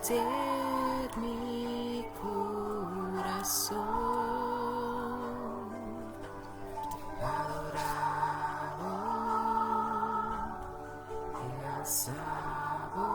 Henter mi kurason adorá bo i alsa bo.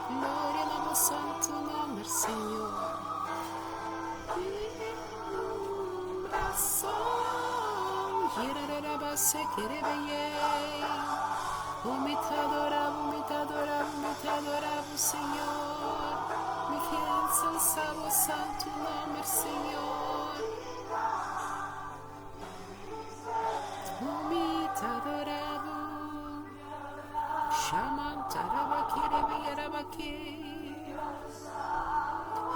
Gloria na bo santu nomber, Señor. Oh, mi ta adorá bo, mi ta adorá bo, mi ta adorá bo, Señor. Mi ke ensalsá bo santu nomber, Señor. Oh, mi ta adorá bo. Shaman tarabakere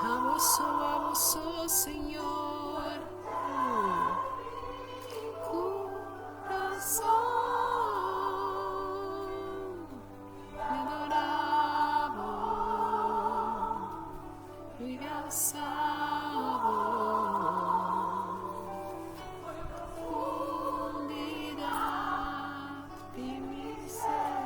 Abo so, abo so, Señor. Corazón, mi adorá bo, mi alsa bo. Profundidad di mi ser.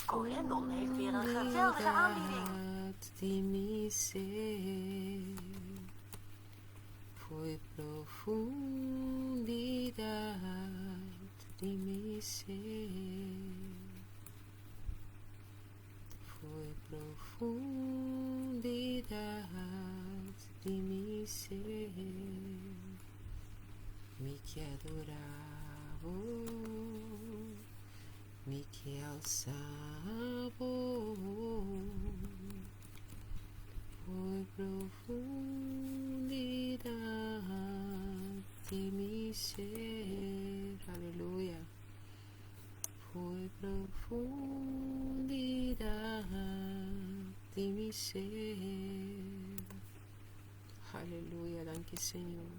Corendon heeft weer een geweldige aanbieding. Di mi ser Foi profundidad di mi ser Foi profundidad di mi ser Mi ke adorá bo, mi ke alsa bo. Foi profundidad di mi ser. Aleluya. Foi profundidad di mi ser. Aleluya. Danki, Señor.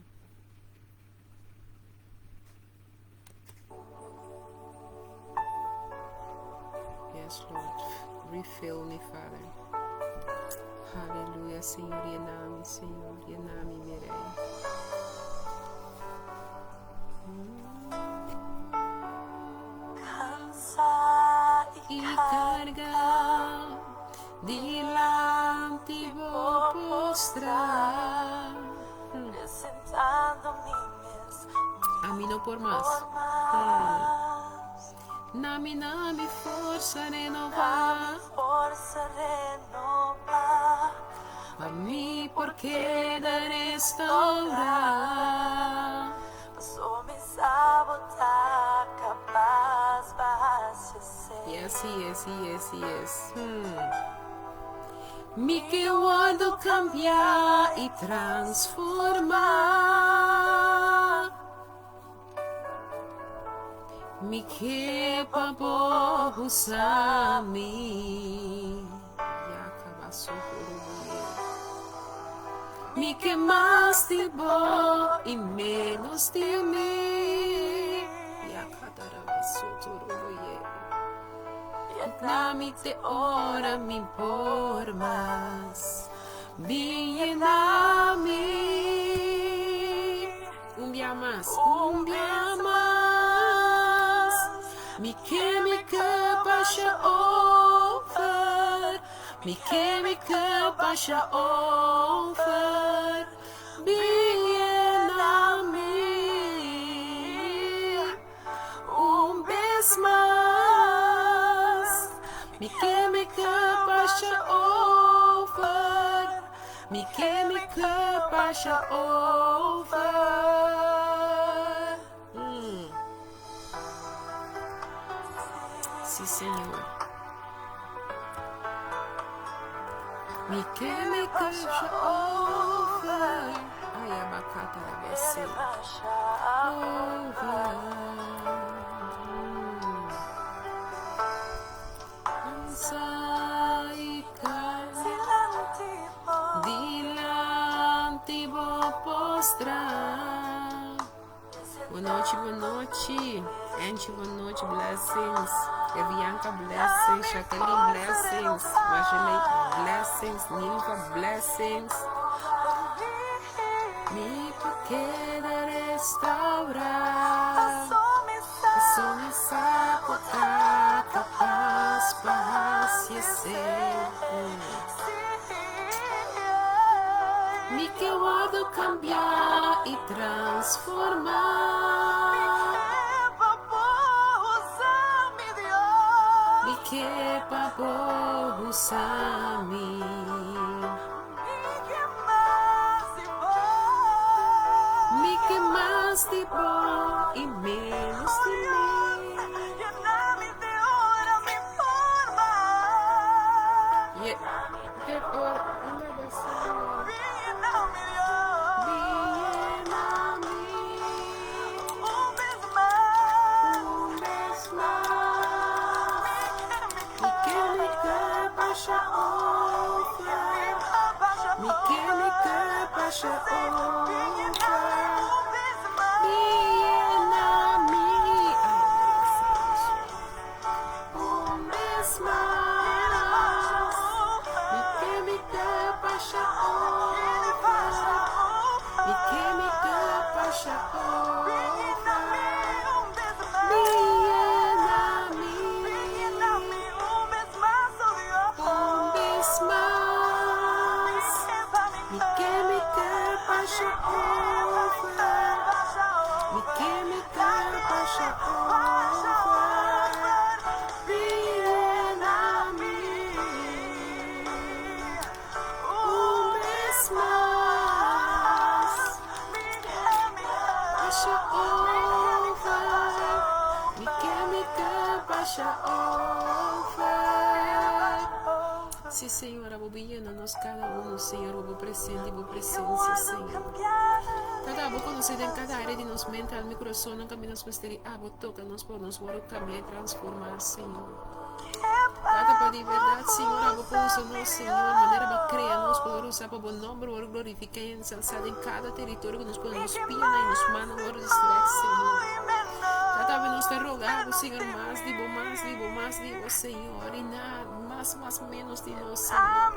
Yes, Lord. Refill me, Father. Hallelujah, Señor. Yena mi, Señor. Yena mi, mi Rei. Cansa I carga dilanti bo postra. Presentando mi mes Ami no por mas. Nami, nami forsa renová. Forsa renová. Pa mi por keda restaurá. Yes, yes, yes, yes. Mi ke wòrdu kambiá i transformá. Mi ke pa bo usa mi. Mi ke mas di bo i ménos di mi. Na mi te ora mi por mas. Bin yena mi. Un bia mas, un bia mas. Mi ke mi ke basha over. Mi ke mi ke basha over. Bin yena mi. Un bes mas. Mi ke mi ke basha over. Mi ke mi ke basha over. Sí, Señor. Mi ke mi ke basha over. Ay, abacata la bese. Over. Dilanti bo postra. Bon nochi, bon nochi. Angie, bon nochi, blessings. Evianka, blessings. Jacqueline, blessings. Marjolaine, blessings. Nilva, blessings. Mi pa keda restaurá. Paso mi sa ku ta kapas pa hasi esei. Mi ke wòrdu kambiá i transformá. Mi ke pa bo usa mi. Mi ke mas di bo i ménos di mi. Sí, Señor, abo bin yena nos cada uno, Señor, bo presente y bo presencia, Señor. Tata, abo conoce den cada área di nos mente, alma y corazón, nan camina nos mester y abo toca nos por nos worde cambia y transforma, Señor. Tata, pa di verdad, Señor, abo por usa nos, Señor, manera ba crea nos por usa pa bo nombre worde glorifica y ensalza den cada territorio cu nos pone nos pianan y nos manan worde strek, Señor. Tata, awe nos ta roga bo, Señor, mas di bo, mas di bo, mas di bo, Señor, y na mas, mas menos di nos, Señor.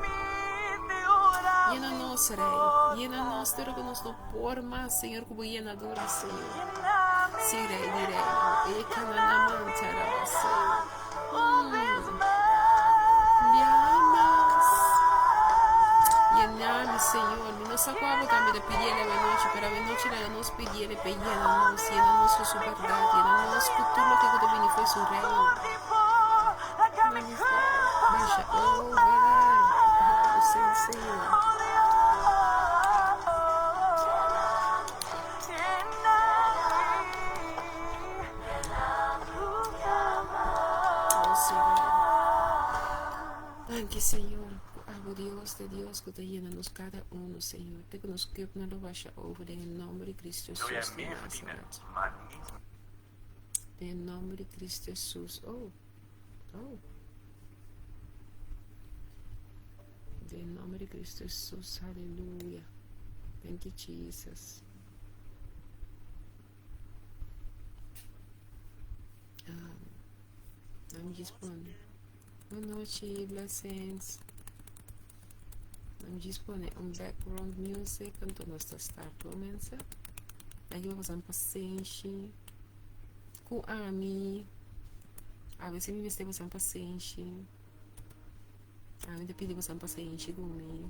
Yena nos, Rey, yena nos, pero cu nos no por mas, Señor, cu bo yenadura, Señor. Sí, Rey di reynan, e cananaman tarabase. Biamas. Yena mi, Señor. Mi no sa cua bo tambe ta pidiele awenochi, pero awenochi laga nos pidiele p'e yena nos, yena nos cu su berdad, yena nos cu tur loke cu ta bini fo'i su reino. Basha over. Oh, sí, Señor. Señor, ku abo Dios ta Dios ku ta yena nos kada unu, Señor, te ku nos kepnan lo basha over den e nomber di Cristo Wil jij Jesus di meer verdienen, Nazaret. maar niet Den e nomber di Cristo Jesus. Oh, oh. Den e nomber di Cristo Jesus. Hallelujah. Thank you, Jesus. Um, I'm just pone. Bon nochi, blessings. I'm just pone un background music, anto nos ta start mensen. Danki pa boso pasenshi ku ami. A veces mi mester boso pasenshi. Ami ta pidi boso pasenshi ku mi.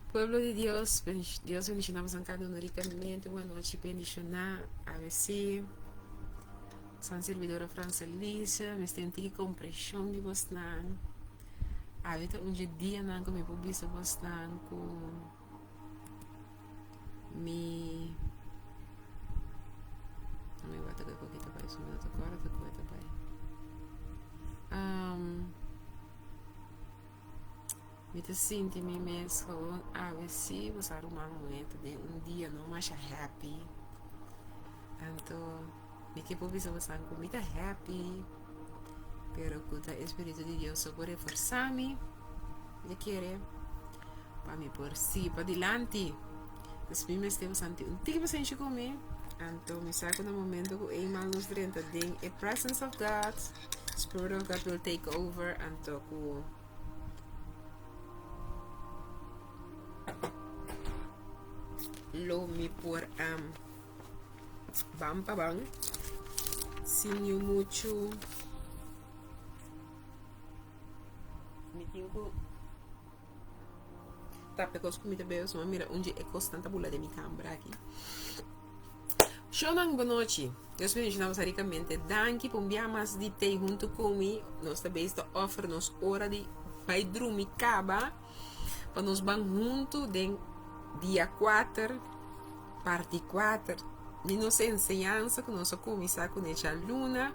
Pueblo di Dios, Dios bendiciona boso cada uno ricamente. Buena noche bendiciona. ABC. San servidora Francelisa, mester un tiki comprension di bosnan. Awe ta un dje dianan ku mi por bisa bosnan ku mi mi wak ta koe ta bai, su mi no ta kòrda ta koe ta bai. Um, mi ta sinti mi mes gewoon awe si bo sa ruman muhé ta den un dia no masha happy. Anto mi ke por bisa bosan ku mi ta happy, pero ku ta e Spiritu di Dios so por reforsá mi, mi ta kere pa mi por sigui padilanti. Pues mi mester bosan tin un tiki pasenshi ku mi, anto mi sa ku na momento ku eenmaal nos drenta den e presence of God, Spirit of God will take over, anto ku lo mi por ban pa ban sin yu muchu mi tin ku tapa e kos ku mi ta bebe pasobra mira un dje e kosnan ta bula den mi kambra aki. Shownan bonochi Dios bendiciona boso ricamente danki pa un bia mas di tei hunto cu mi nos ta bezig ta offer nos ora di bai drumi caba pa nos ban hunto den dia cuater parti cuater di nos enseñansa cu nos a cuminsa cu necha luna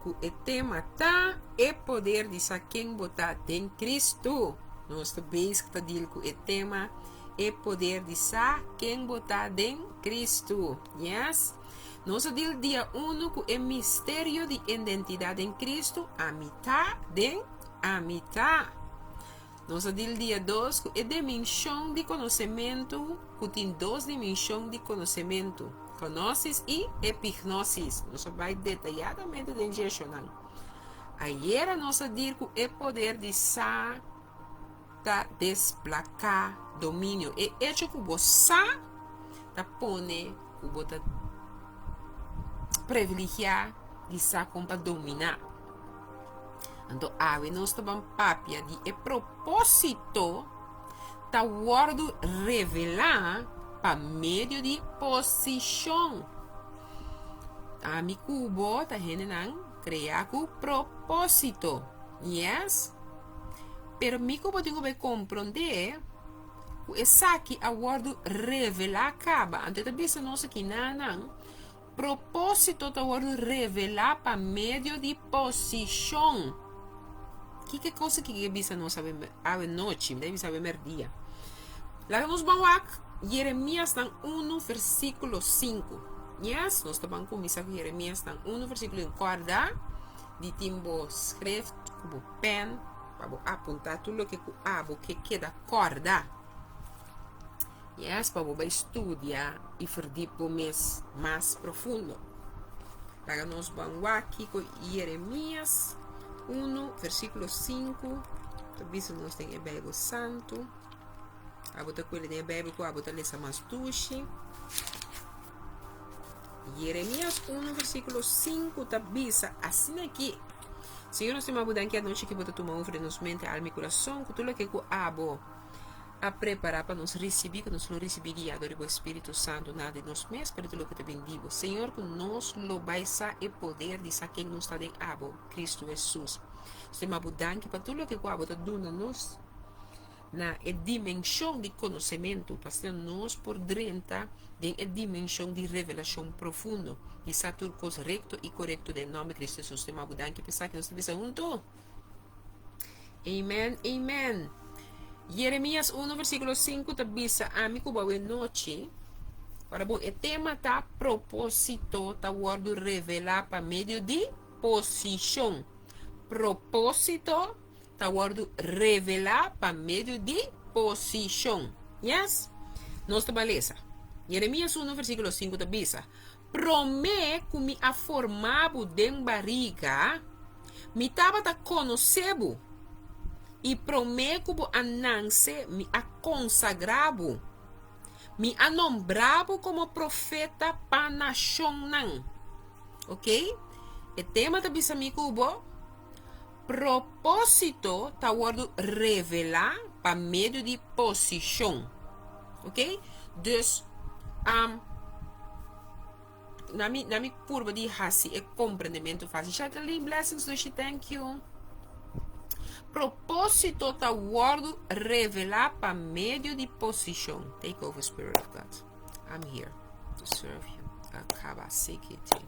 cu e tema ta e poder di sa ken bo ta den Cristo nos ta bezig ta deal cu e tema E poder di sa ken bo ta den Cristo. Yes. Nos a deal dia uno cu e misterio di identidad den Cristo, ami ta den ami ta. Nos a deal dia dos cu e dimension di conocemento, cu tin dos dimension di conocemento, gnosis y epignosis. Nos a bay detayadamente den djeshonan. Ayera nos a deal cu e poder di sa ta desplaká dominio. E echo ku bo sa ta pone ku bo ta privilegiá di sa kon pa dominá. Anto awe nos ta ban papia di e propósito ta wòrdu revelá pa medio di posishon. Ami ku bo ta hendenan kreá ku propósito. Yes. Pero mi ku bo tin ku bai komprondé ku esaki a wòrdu revelá kaba. Anto e ta bisa nos aki nanan, propósito ta wòrdu revelá pa medio di posishon. Kiko e kos aki ke bisa nos awe awe nochi? Mi ta bisa awe mèrdia. Laga nos ban wak Jeremiasnan unu versíkulo sinku. Yes, nos ta ban kuminsá ku Jeremiasnan unu versíkulo sinku. Kòrda di tin bo skreft ku bo pen pa bo apuntá tur loke ku abo ke keda kòrda. Yes, pa bo bai studia i verdip bo mes mas profundo. Laga nos ban wak kiko Jeremias unu versíkulo sinku ta bisa nos den e Beibel Santu. Abo ta kuida den e Beibel ku abo ta lesa mas dushi. Jeremias unu versíkulo sinku ta bisa asina aki, Señor nos stima bo danki anochi ki bo ta tuma over den nos mente, alma i kurason ku tur loke ku abo a prepará pa nos risibí, ku nos lo risibí guiá dor di bo Spiritu Santu na di nos mes, pero tur loke ta bin di bo. Señor, ku nos lo bai sa e poder di sa ken nos ta den abo, Kristu Hesus. Stima bo danki pa tur loke ku abo ta duna nos. na e dimenshon di konosementu, pa asina nos por drenta den e dimenshon di revelashon profundo di sa tur kos rekto i korekto den nòmber Kristu Hesus. Te mabu danki pa esaki. Nos ta bisa huntu. Amen, amen. Jeremias 1 versíkulo 5 ta bisa ami ku bo awe nochi. Ora bon, e tema ta propósito ta wòrdu revelá pa medio di posishon. Propósito ta wòrdu revelá pa medio di posishon. Yes? Nos ta bai lesa. Jeremias 1 versíkulo 5 ta bisa, Promé ku mi a forma bo den bariga, mi tabata konosé bo, i promé ku bo a nanse mi a konsagrá bo. Mi a nombrá bo komo profeta pa nashonnan. Ok? E tema ta bisa mi ku bo Propósito ta wòrdu revelá pa medio di posishon. Ok? Dus, um, na mi, na mi purba di hasi e komprendementu fásil. Jacqueline, blessings, Dushi, thank you. Propósito ta wòrdu revelá pa medio di posishon. Take over, Spirit of God. I'm here to serve you. Akaba sikiti.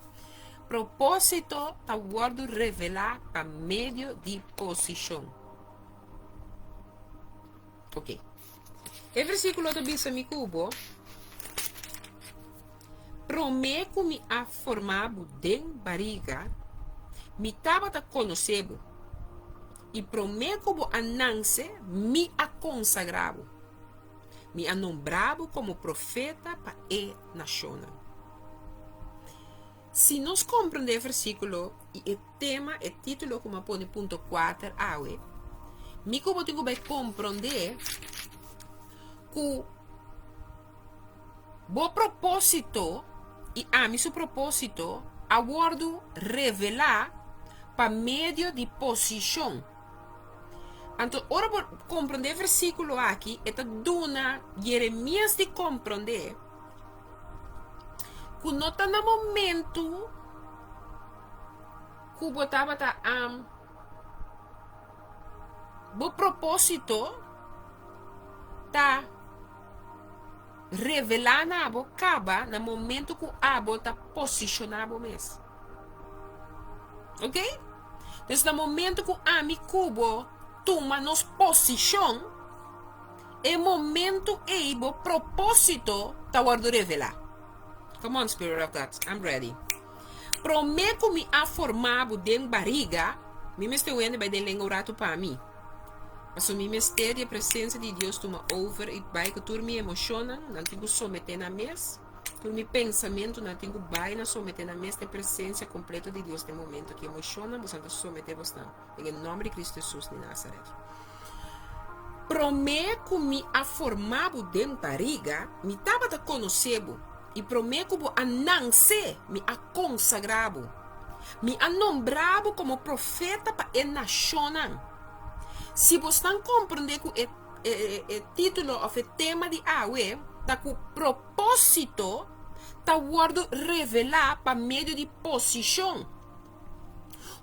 Propósito ta wòrdu revelá pa medio di posishon. Ok. E versíkulo ta bisa mi ku bo, Promé ku mi a forma bo den bariga, mi tabata konosé bo, i promé ku bo a nanse, mi a konsagrá bo. Mi a nombrá bo komo profeta pa e nashonnan. Si nos komprondé e versíkulo i e tema, e título ku mi a pone punto kuater awe, mi ku bo tin ku bai komprondé ku bo propósito i ami su propósito a wòrdu revelá pa medio di posishon. Anto ora bo komprondé e versíkulo aki, e ta duna Jeremias di komprondé ku no ta na momentu ku bo tabata am bo propósito ta revelá na bo kaba na momentu ku abo ta posishoná bo mes. Ok? Dus na momentu ku ami ku bo tuma nos posishon, e momentu ei bo propósito ta wòrdu revelá. Come on, Spirit of God, I'm ready. Promé ku mi a forma bo den bariga, mi mester wende bai den lenga un ratu pa mi. Pasobra mi mester di e presensia di Dios tuma over i bai ku tur mi emoshonnan, nan tin ku someté nan mes. Tur mi pensamentunan tin ku bai na someté nan mes na e presensia kompleto di Dios den momento ki emoshonnan bosan ta someté bosnan den e nòmber di Kristu Hesus di Nazaret. Promé ku mi a forma bo den bariga, mi tabata konosé bo, i promé ku bo a nanse, mi a konsagrá bo. Mi a nombrá bo komo profeta pa e nashonnan. Si bosnan komprondé ku e e título òf e tema di awe ta ku propósito ta wòrdu revelá pa medio di posishon.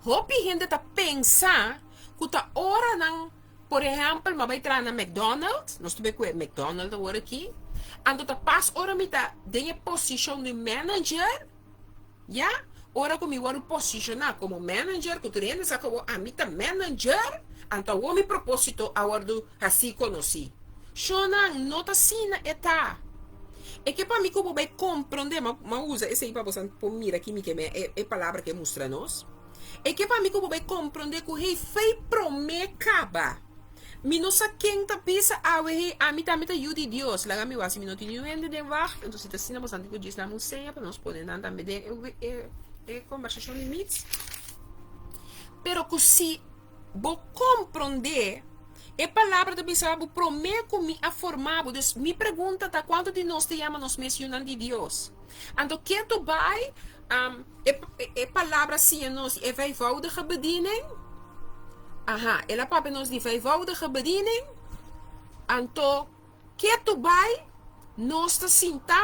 Hopi hende ta pensa ku ta ora nan, por ehèmpel, mi a bai traha na McDonald's, nos ta bai ku e McDonald's awor aki, anto ta pas ora mi ta den e posishon di manager, Ya, ora ku mi wòrdu posishoná komo manager, ku tur hende sa ku awor ami ta manager, anto awor mi propósito a wòrdu hasí konosí. Shonnan, no ta asina e ta. E ke pa mi ku bo bai komprondé, mi a usa esei pa boso por mira ki mi ke men e palabra ke mustra nos. E ke pa mi ku bo bai komprondé ku hey fei promé kaba. Mi no sa ken ta bisa awe hey ami tambe ta yu di Dios. Laga mi wak si mi no tin niun hende den wacht, enton si ta asina boso tin ku djis nan un seña pa nos pone nan tambe den e e kombersashon di mits. Pero ku si bo komprondé e palabra ta bisa bo promé ku mi a forma bo. Dus mi pregunta ta kuantu di nos ta yama nos mes yunan di Dios? Anto ketu bai E, e palabra siña nos di e vijfvoudige bediening. Aha, el a papia nos di vijfvoudige bediening. Anto, ketu bai, nos ta sintá,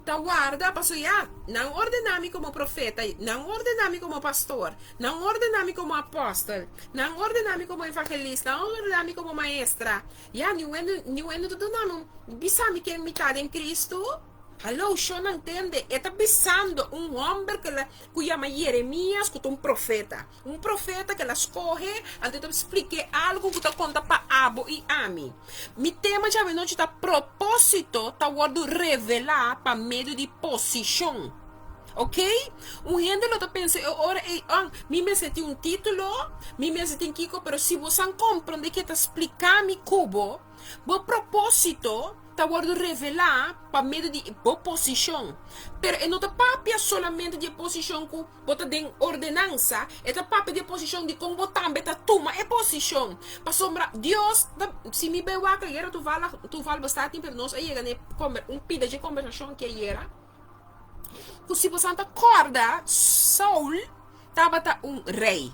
Ta warda, paso ya, nan ordená mi komo profeta, nan ordená mi komo pastor, nan ordená mi komo apòstel, nan ordená mi komo evangelista, nan ordená mi komo maestra. Ya, niun hende, niun hende ta duna mi un, bisa mi ken mi ta den Cristo. Hallo, shonnan tende, e ta bisando un hòmber ku el a, ku yama Yeremias, ku ta un profeta. Un profeta ku el a skohe, anto e ta splik'é algu ku ta konta pa abo i ami. Mi tema djawe nochi ta Propósito ta wòrdu revelá pa medio di posishon. Ok? Un hende lo ta pensa e ora ei, oh, mi mester tin un título, mi mester tin kiko, pero si bo san komprondé ke ta spliká mi ku bo, bo propósito ta wòrdu revelá pa medio di bo posishon. Pero e no ta papia solamente di e posishon ku bo ta den ordenansa, e ta papia di e posishon di kon bo tambe ta tuma e posishon. Pasobra Dios ta, si mi bai wak ayera tuval tuval bo sta tin, pero nos a yega na e komber un pida dje kombersashon aki ayera, ku si bo san ta kòrda Saul tabata un rei.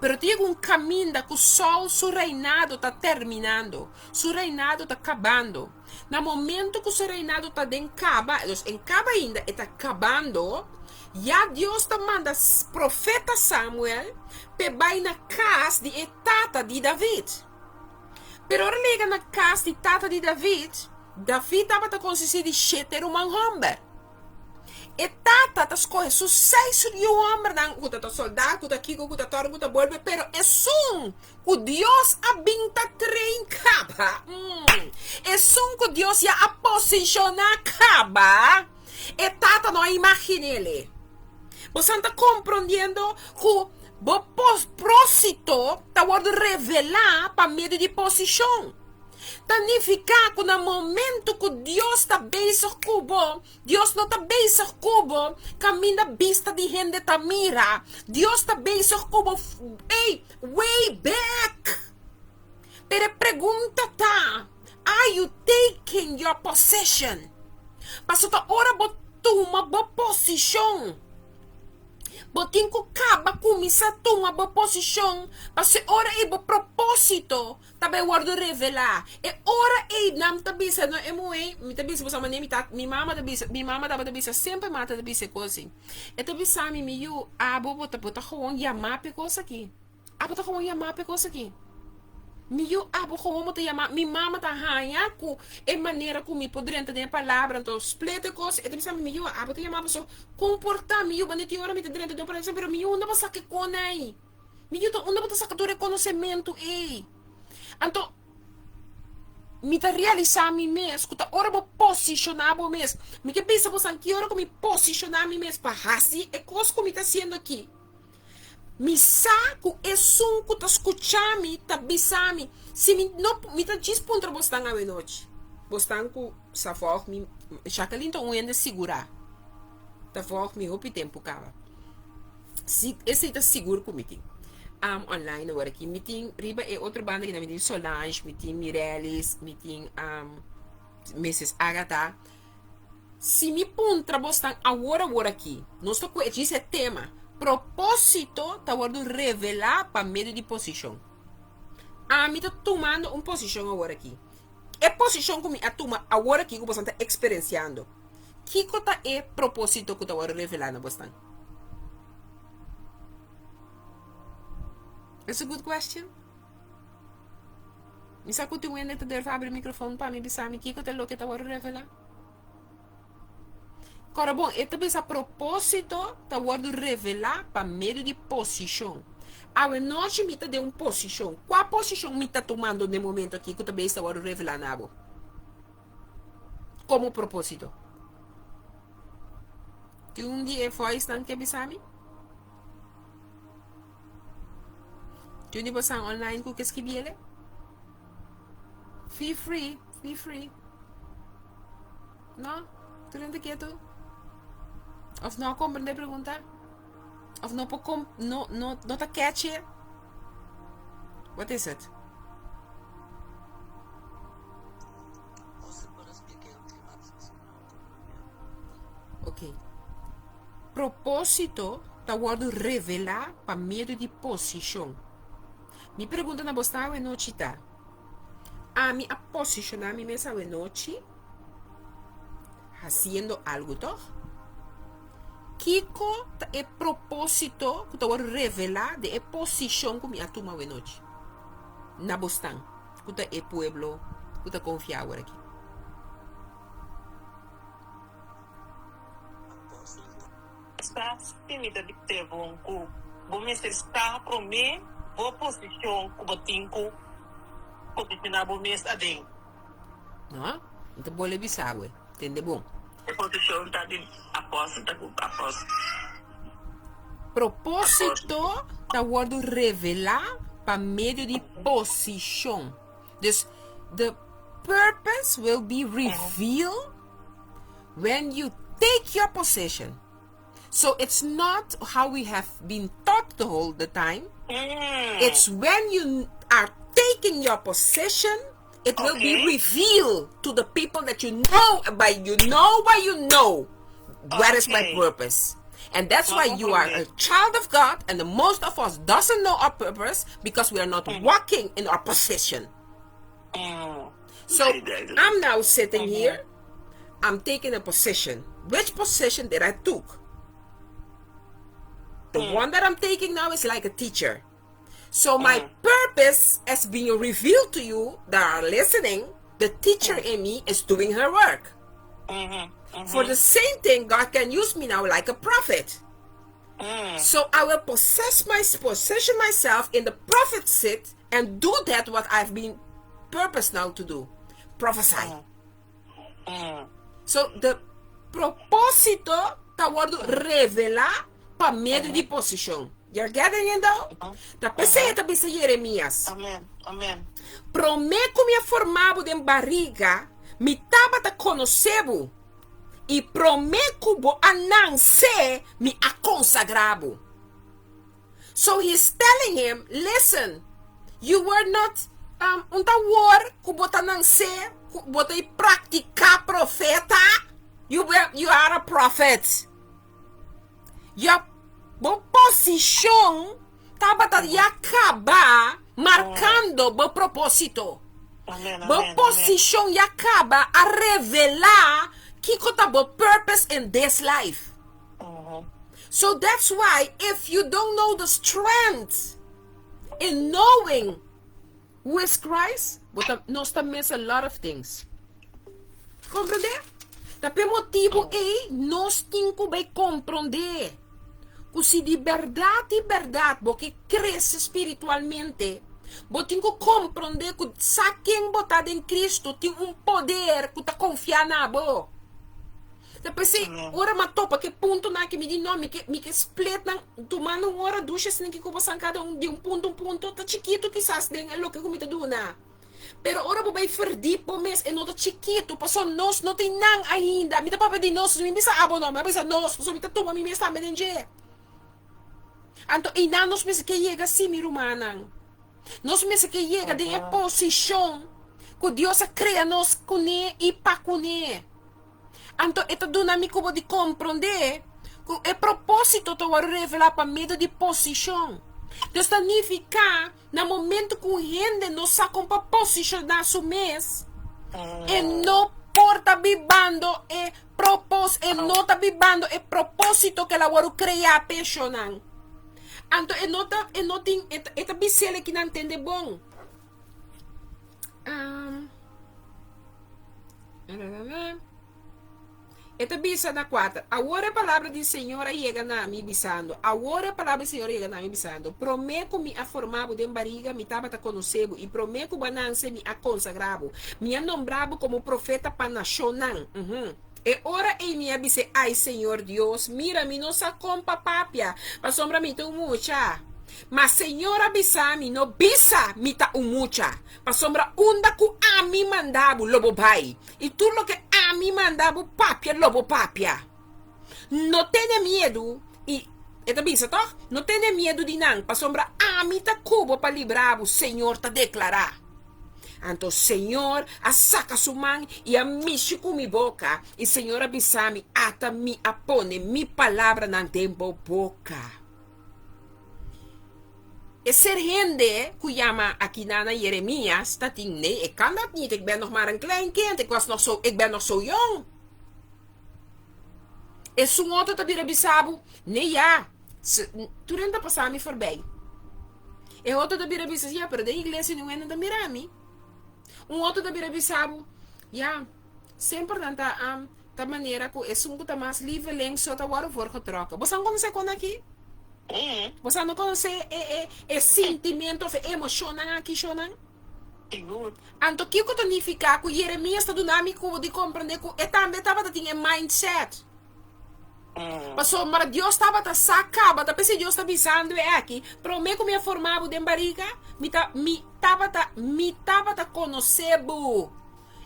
Pero ta yega un kaminda ku Saul su reinado ta terminando, su reinado ta kabando. Na momento ku su reinado ta den kaba, dus en kaba ainda, e ta kabando, ya Dios ta manda profeta Samuel p'e bai na kas di e tata di David. Pero ora el a yega na kas di tata di David, David tabata konsistí di shete ruman hòmber. E tata ta skohe su seis yu hòmbernan ku ta ta soldá, ku ta kiko, ku ta tòrn, ku ta bolbe, pero esun ku Dios a bin ta train kaba, esun ku Dios ya a posishoná kaba, e tata no a imagin'é. Bosan ta komprondiendo ku bo prósito ta wòrdu revelá pa medio di posishon. Ta nifiká ku na momentu ku Dios ta bezig ku bo, Dios no ta bezig ku bo kaminda bista di hende ta mira. Dios ta bezig ku bo, ey, way back. Pero e pregunta ta, are you taking your position? Pasobra ta ora bo tuma bo posishon, bo tin ku kaba kuminsá tuma bo posishon, pasobra e ora ei bo propósito ta bai wòrdu revelá. E ora ei nan ta bisa no e muhé, mi ta bisa boso manera mi ta, mi mama ta bisa, mi mama tabata bisa semper mata ta bisa e kos ei. E ta bisa mi, mi yu, abo bo ta bo ta gewoon yamá p'e kos aki. Abo ta gewoon yamá p'e kos aki. Mi yu, abo gewoon bo ta yamá. Mi mama ta haña ku e manera ku mi por drenta den e palabra, anto split e kos, e ta bisa mi, mi yu, abo ta yamá paso komportá, mi yu, bo no tin ora mi ta drenta den un palabra, pero mi yu, unda bo sa ke kon ei? Mi yu ta unda bo ta saka tur e konosementu ei? Anto, mi ta realisá mi mes ku ta ora bo posishoná bo mes. Mi ke bisa boso ki ora ku mi posishoná mi mes pa hasi e kos ku mi ta hasiendo aki. Mi sa ku esun ku ta skucha mi ta bisa mi. Si mi no, mi ta djis puntra bosnan awenochi. Bosnan ku sa vòlg mi, Jacqueline ta un hende sigurá. Ta vòlg mi hopi tempu kaba. Si, esei ta sigur ku mi tin. Am online awor aki. Mi tin riba e otro banda aki mi tin Solange, mi tin Mirelis, mi tin um, Mrs. Agatha. Si mi puntra bosnan awor awor aki, nos ta ku e djis e tema, propósito ta wòrdu revelá pa medio di posishon. Ami ta tumando un posishon awor aki. E posishon ku mi a tuma awor aki ku bosnan ta eksperensiando, kiko ta e propósito ku ta wòrdu revelá na bosnan? It's a good question. Mi sa ku tin un hende ta durf abri microfoon pa mi bisa mi kiko ta loke ta wòrdu revelá. Kòrda bon, e ta bisa propósito ta wòrdu revelá pa medio di posishon. Awe nochi mi ta den un posishon. Kua posishon mi ta tumando den momento aki ku ta bisa ta wòrdu revelá na bo? Komo propósito. Tin un di e voicenan ke bisa mi? Tin un di bosan online ku ke skibiele? Feel free, feel free. No? Tur hende ketu? Of no a comprende e pregunta? Of no por com no no no ta catch it? What is it? Você por explicar un tiki mas pasobra mi no comprende. Ok. Propósito ta wòrdu revelá pa medio di posishon. Mi pregunta na bosnan awe nochi ta, Ami a posishoná mi mes awe nochi? hasiendo algu tòg? Kiko ta e propósito ku ta wòrdu revelá den e posishon ku mi a tuma awenochi na bosnan ku ta e pueblo ku ta konfia aworakí? Sa si mi ta bis'é bon ku bo mester sa promé bo posishon ku bo tin ku posishoná bo mes aden. No, mi ta bolbe bisa bo, tende bon. E posishon ta di apòstel ta ku apòstel. Propósito ta wòrdu revelá pa medio di posishon. Dus, the purpose will be revealed when you take your position. So it's not how we have been taught the whole the time. It's when you are taking your position, it will be revealed to the people that you know by you know why you know where is my purpose. And that's why you are a child of God and the most of us doesn't know our purpose because we are not walking in our position. So I'm now sitting here I'm taking a position. Which position did I took? The one that I'm taking now is like a teacher. So my purpose as being revealed to you that are listening, the teacher in me is doing her work. For the same thing, God can use me now like a prophet. So I will possess my position myself in the prophet seat and do that what I've been purposed now to do. Prophesy. So the propósito ta wòrdu revelá pa medio di posishon. You're getting it though? Ta p'esei e ta bisa Jeremias, Promé ku mi a forma bo den bariga, mi tabata konosé bo, i promé ku bo a nanse, mi a konsagrá bo. So he's telling him, listen, you were not, um, un ta wor ku bo ta nanse, ku bo ta praktiká profeta, you were, you are a prophet. Ya bo posishon tabata ya kaba markando bo propósito. Bo posishon ya kaba a revelá kiko ta bo purpose in this life. So that's why if you don't know the strength in knowing who is Christ, bo ta, nos ta miss a lot of things. Comprende? Ta p'e motibu ei nos tin ku bai komprondé ku si di bèrdat di bèrdat bo ke krese spiritualmente, bo tin ku komprondé ku sa ken bo ta den Kristu tin un poder ku ta konfia na bo. Ta p'esei, ora m'a topa ku e puntonan aki, mi di, No, mi ke, mi ke split nan, tumando un ora dushi asina ki ku bo san kada un di un punto un punto, ta chikitu kisas den e loke ku mi ta duna. Pero ora bo bai verdip bo mes, e no ta chikitu, pasobra nos no tin nan ainda. Mi ta papia di nos, mi bisa abo no, mi a bisa nos, pasobra mi ta tuma mi mes tambe den dje. Anto einan nos mester ke yega si, mi rumannan. Nos mester ke yega den e posishon ku Dios a krea nos kuné i pa kuné. Anto e ta duna mi ku bo di komprondé ku e propósito ta wòrdu revelá pa medio di posishon. Dios ta nifiká na momentu ku un hende no sa kon pa posishoná su mes, e no por ta bibando e propos, e no ta bibando e propósito ku el a wòrdu kreá p'e shonnan. Anto e no ta, e no tin, e ta bis'el e kinan tende bon. E ta bisa na kuater, Awor e palabra di Señor a yega na mi, bisando, Awor e palabra di Señor a yega na mi, bisando, Promé ku mi a forma bo den bariga, mi tabata konosé bo, i promé ku bo a nanse, mi a konsagrá bo. Mi a nombrá bo komo profeta pa nashonnan. E ora ei mi a bis'é, Ai, Señor Dios, mira, mi no sa kon pa papia, pasobra mi ta un mucha. Ma Señor a bisa mi, No bisa, Mi ta un mucha, pasobra unda ku ami manda bo, lo bo bai, i tur loke ami manda bo papia, lo bo papia. No tene miedu, i E ta bisa tòg, No tene miedu di nan, pasobra ami ta ku bo pa libra bo, Señor ta deklará. Anto Señor a saka su man i a mishi ku mi boka, i Señor a bisa mi, Ata mi a pone mi palabranan den bo boka. E ser hende ku yama akinana Jeremias ta tin, Nee, ik kan dat niet, ik ben nog maar een klein kind, ik was nog zo, ik ben nog zo jong. Esun otro ta bira bisa bo, Ne ya, tur hende ta pasa mi forbij. E otro ta bira bisa, Ya, pero den iglesia ningun hende ta mira mi. Un otro ta bira bisa bo, Ya, semper nan ta ta manera ku esun ku ta mas lieveling so ta wòrdu voorgetrokken. Bo san konosé kon aki? Bo san no konosé e e e sintimentu òf e emoshonnan aki, shonnan? Sigur. Anto kiko ta nifiká ku Jeremias ta duna mi ku di komprendé ku e tambe tabata tin e mindset? Pasobra Dios tabata sa kaba, ta p'esei Dios ta bisando e aki, Promé ku mi a forma bo den barika, mi ta mi tabata mi tabata konosé bo.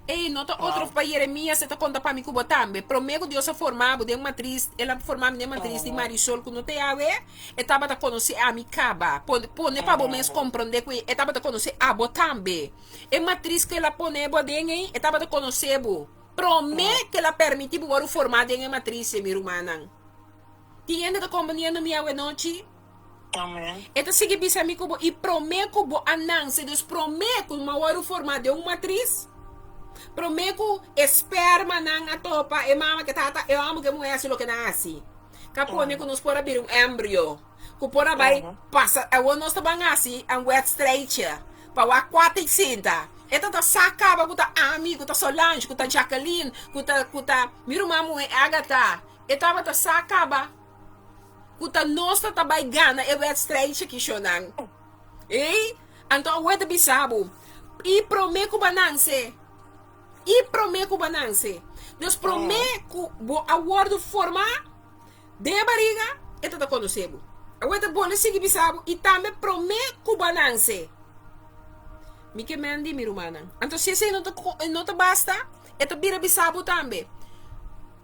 Ei, no ta otro pa Jeremias e ta konta pa mi ku bo tambe. Promé ku Dios a forma bo den matris, el a forma mi den matris di Marisol ku no te awe, e tabata konosé ami kaba. Pone pa bo mes komprondé ku e tabata konosé abo tambe. E matris ku el a pone bo aden ei, e tabata konosé bo. Promé ku el a permití bo wòrdu formá den e matris ei, mi rumannan. Tin hende ta komprendiendo mi awenochi? Amen. E ta sigui bisa mi ku bo, i promé ku bo a nanse, dus promé ku mi a wòrdu formá den un matris, promé ku e spermanan a topa e mama ku e tata, e hòmber ku e muhé hasi loke nan a hasi, ka pone ku nos por a bira un embrio, ku por a bai pasa, awor nos ta ban hasi un wedstrijdje pa wak kua ta sinta. E ta ta sa kaba ku ta ami, ku ta Solange, ku ta Jacqueline, ku ta ku ta mi ruman muhé Agatha. E tabata sa kaba. Ku ta nos ta ta bai gana e wedstrijdje kishonan. Ey, anto awe ta bisa bo, i prome ku bo a nanse, i prome ku bo a nanse. Dus prome ku bo a wordu forma den e bariga, e ta ta konosé bo. Awe ta bole sigui bisa bo, i tambe prome ku bo a nanse. Mi ke men di mi rumannan. Anto si esei no ta no ta basta, e ta bira bisa bo tambe.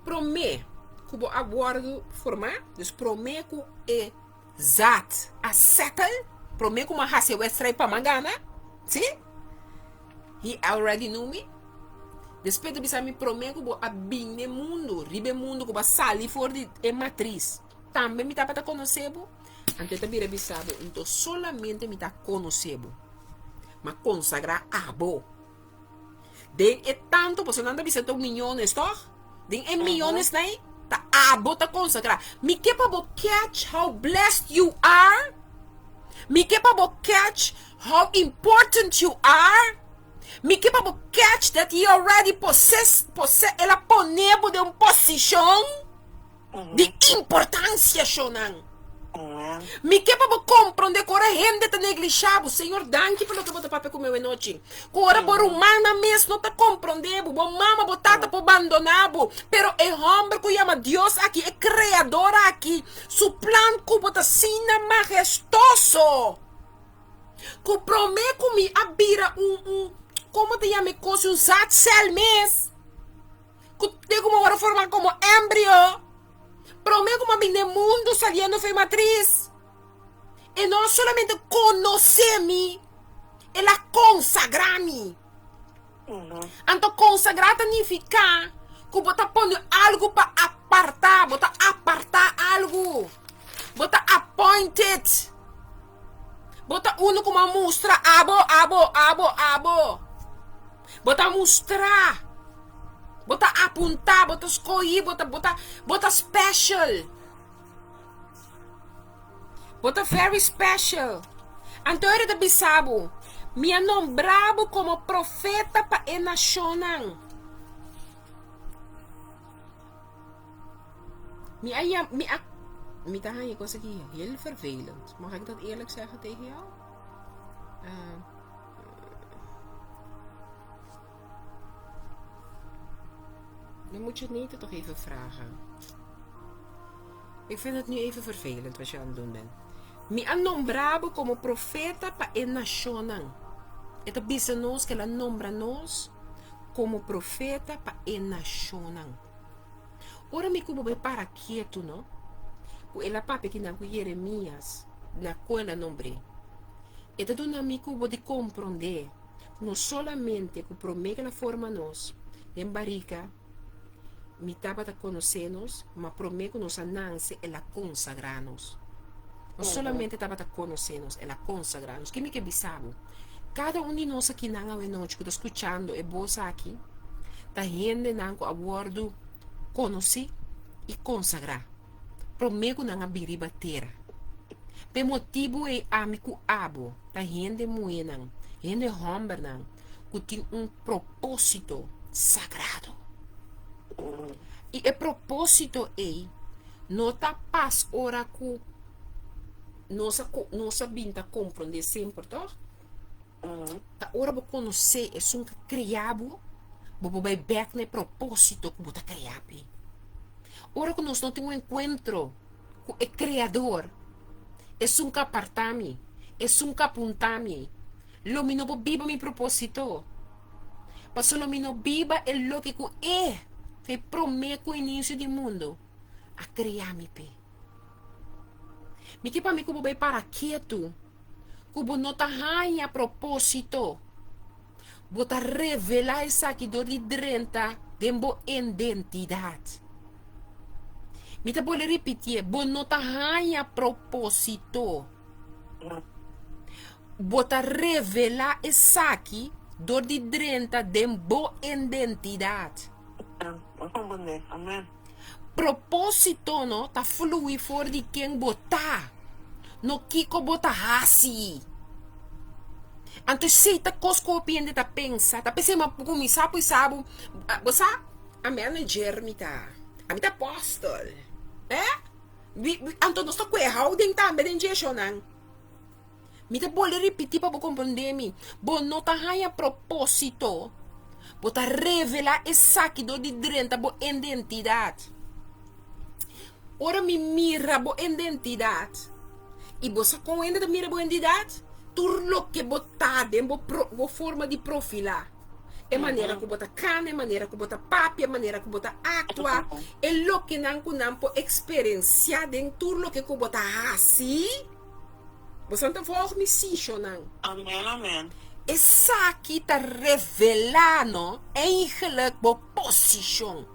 Promé ku bo a wòrdu formá, dus promé ku e zaad a settle, promé ku mi a hasi e wedstrijd pa mi a gana, sí, he already knew me. Despues ta bisa mi promé ku bo a bini den mundu, riba e mundu ku bo a sali for di e matris, tambe mi tabata konosé bo. Anto e ta bira bisa bo, Nto solamente mi ta konosé bo, mi a konsagrá abo. Den e tanto, pasobra nan ta bisa ta miyones, toch? Den e miyones nai, ta abo ta konsagrá. Mi ke pa bo catch how blessed you are. Mi ke pa bo catch how important you are. Mi ke pa bo catch that he already possess, posse, el a pone bo den un posishon. Di importancia, shownan. Mi ke pa bo comprende cu ora hende ta neglisha bo, Señor danki pa loke bo ta papia cu mi awe nochi, cu ora bo rumannan mes no ta comprende bo, bo mama, bo tata por bandona bo, pero e homber cu yama Dios aki, e Creador aki, su plan cu bo ta asina majestoso, cu prome cu mi a bira un, un, como ta yama e cos, un zaadcel mes. Ku te ku bo wòrdu formá komo embrio promé ku bo a bin den mundu saliendo for e matris. E no solamente konosé mi, el a konsagrá mi. Anto konsagrá ta nifiká ku bo ta pone algu pa apartá, bo ta apartá algu, bo ta appointed. Bo ta unu ku bo a mustra abo, abo, abo, abo. Bo ta mustra. Bo ta apuntá, bo ta skohí, bo ta, bo ta, bo ta special. Bo ta very special. Anto e ta bisa bo, Mi a nombra bo komo profeta pa e nashonnan. Mi a yam, mi a, mi ta haña e kos aki heel vervelend. Mag ik dat eerlijk zeggen tegen jou? Uh, dan moet je het Nete toch even vragen. Ik vind het nu even vervelend wat je aan het doen bent. Mi a nombra bo como profeta pa e nacionnan. E ta bisa nos que el a nombra nos como profeta pa e nacionnan. Ora mi ku bo bai para ketu, no? Ku el a papia kinan ku Jeremias na ku el a nombr'é. E ta duna mi ku bo di komprondé ku no solamente ku promé ku el a forma nos den barika mi tabata konosé nos, ma promé ku nos a nanse el a konsagrá nos. No solamente tabata konosé nos, el a konsagrá nos. Ke mi ke bisa bo? Kada un di nos akinan awenochi ku ta skuchando e bos aki ta hendenan ku a wòrdu konosí. i konsagrá promé ku nan a bin riba tera. P'e motibu ei ami ku abo ta hende muhénan, hende hòmbernan ku tin un propósito sagrado. I e propósito ei no ta pas ora ku nos a nos a bin ta komprondé semper, tòg? Ta ora bo konosé esun ku a krea bo, bo por bai bèk na e propósito ku bo ta krea p'e. Ora ku nos no tin un enkuentro ku e Kreador, esun ku a apartá mi, esun ku a apuntá mi, lo mi no por biba mi propósito. Pasobra lo mi no biba e loke ku E, e promé ku inisio di mundu, a krea mi p'e. Mi ke pa mi ku bo bai para ketu, ku bo no ta haña propósito. Bo ta revelá esaki dor di drenta den bo identidat. Mi ta bolbe ripitié, bo no ta haña propósito. Bo ta revelá esaki dor di drenta den bo identidat. Propósito no ta flui for di ken bo ta, no kiko bo ta hasi. Anto esei ta kos ku hopi hende ta pensa, ta pensa ma kuminsá pui sa bo, bo sa, a manager mi ta, ami ta apòstel, eh? Anto nos ta kue houding tambe den dje shownan. Mi ta bolbe ripití pa bo komprondé mi, bo no ta haña propósito, bo ta revelá esaki dor di drenta bo identidat. Ora mi mira bo identidat, i bo sa kon hende ta mira bo identidat? Tur loke bo ta den bo bo forma di profilá, e manera ku bo ta kana, e manera ku bo ta papia, e manera ku bo ta aktua, e lokenan ku nan por eksperensiá den tur loke ku bo ta hasi. Boso ta volg mi sishonan. Amen amen. Esaki ta revelá no eigenlijk bo posishon.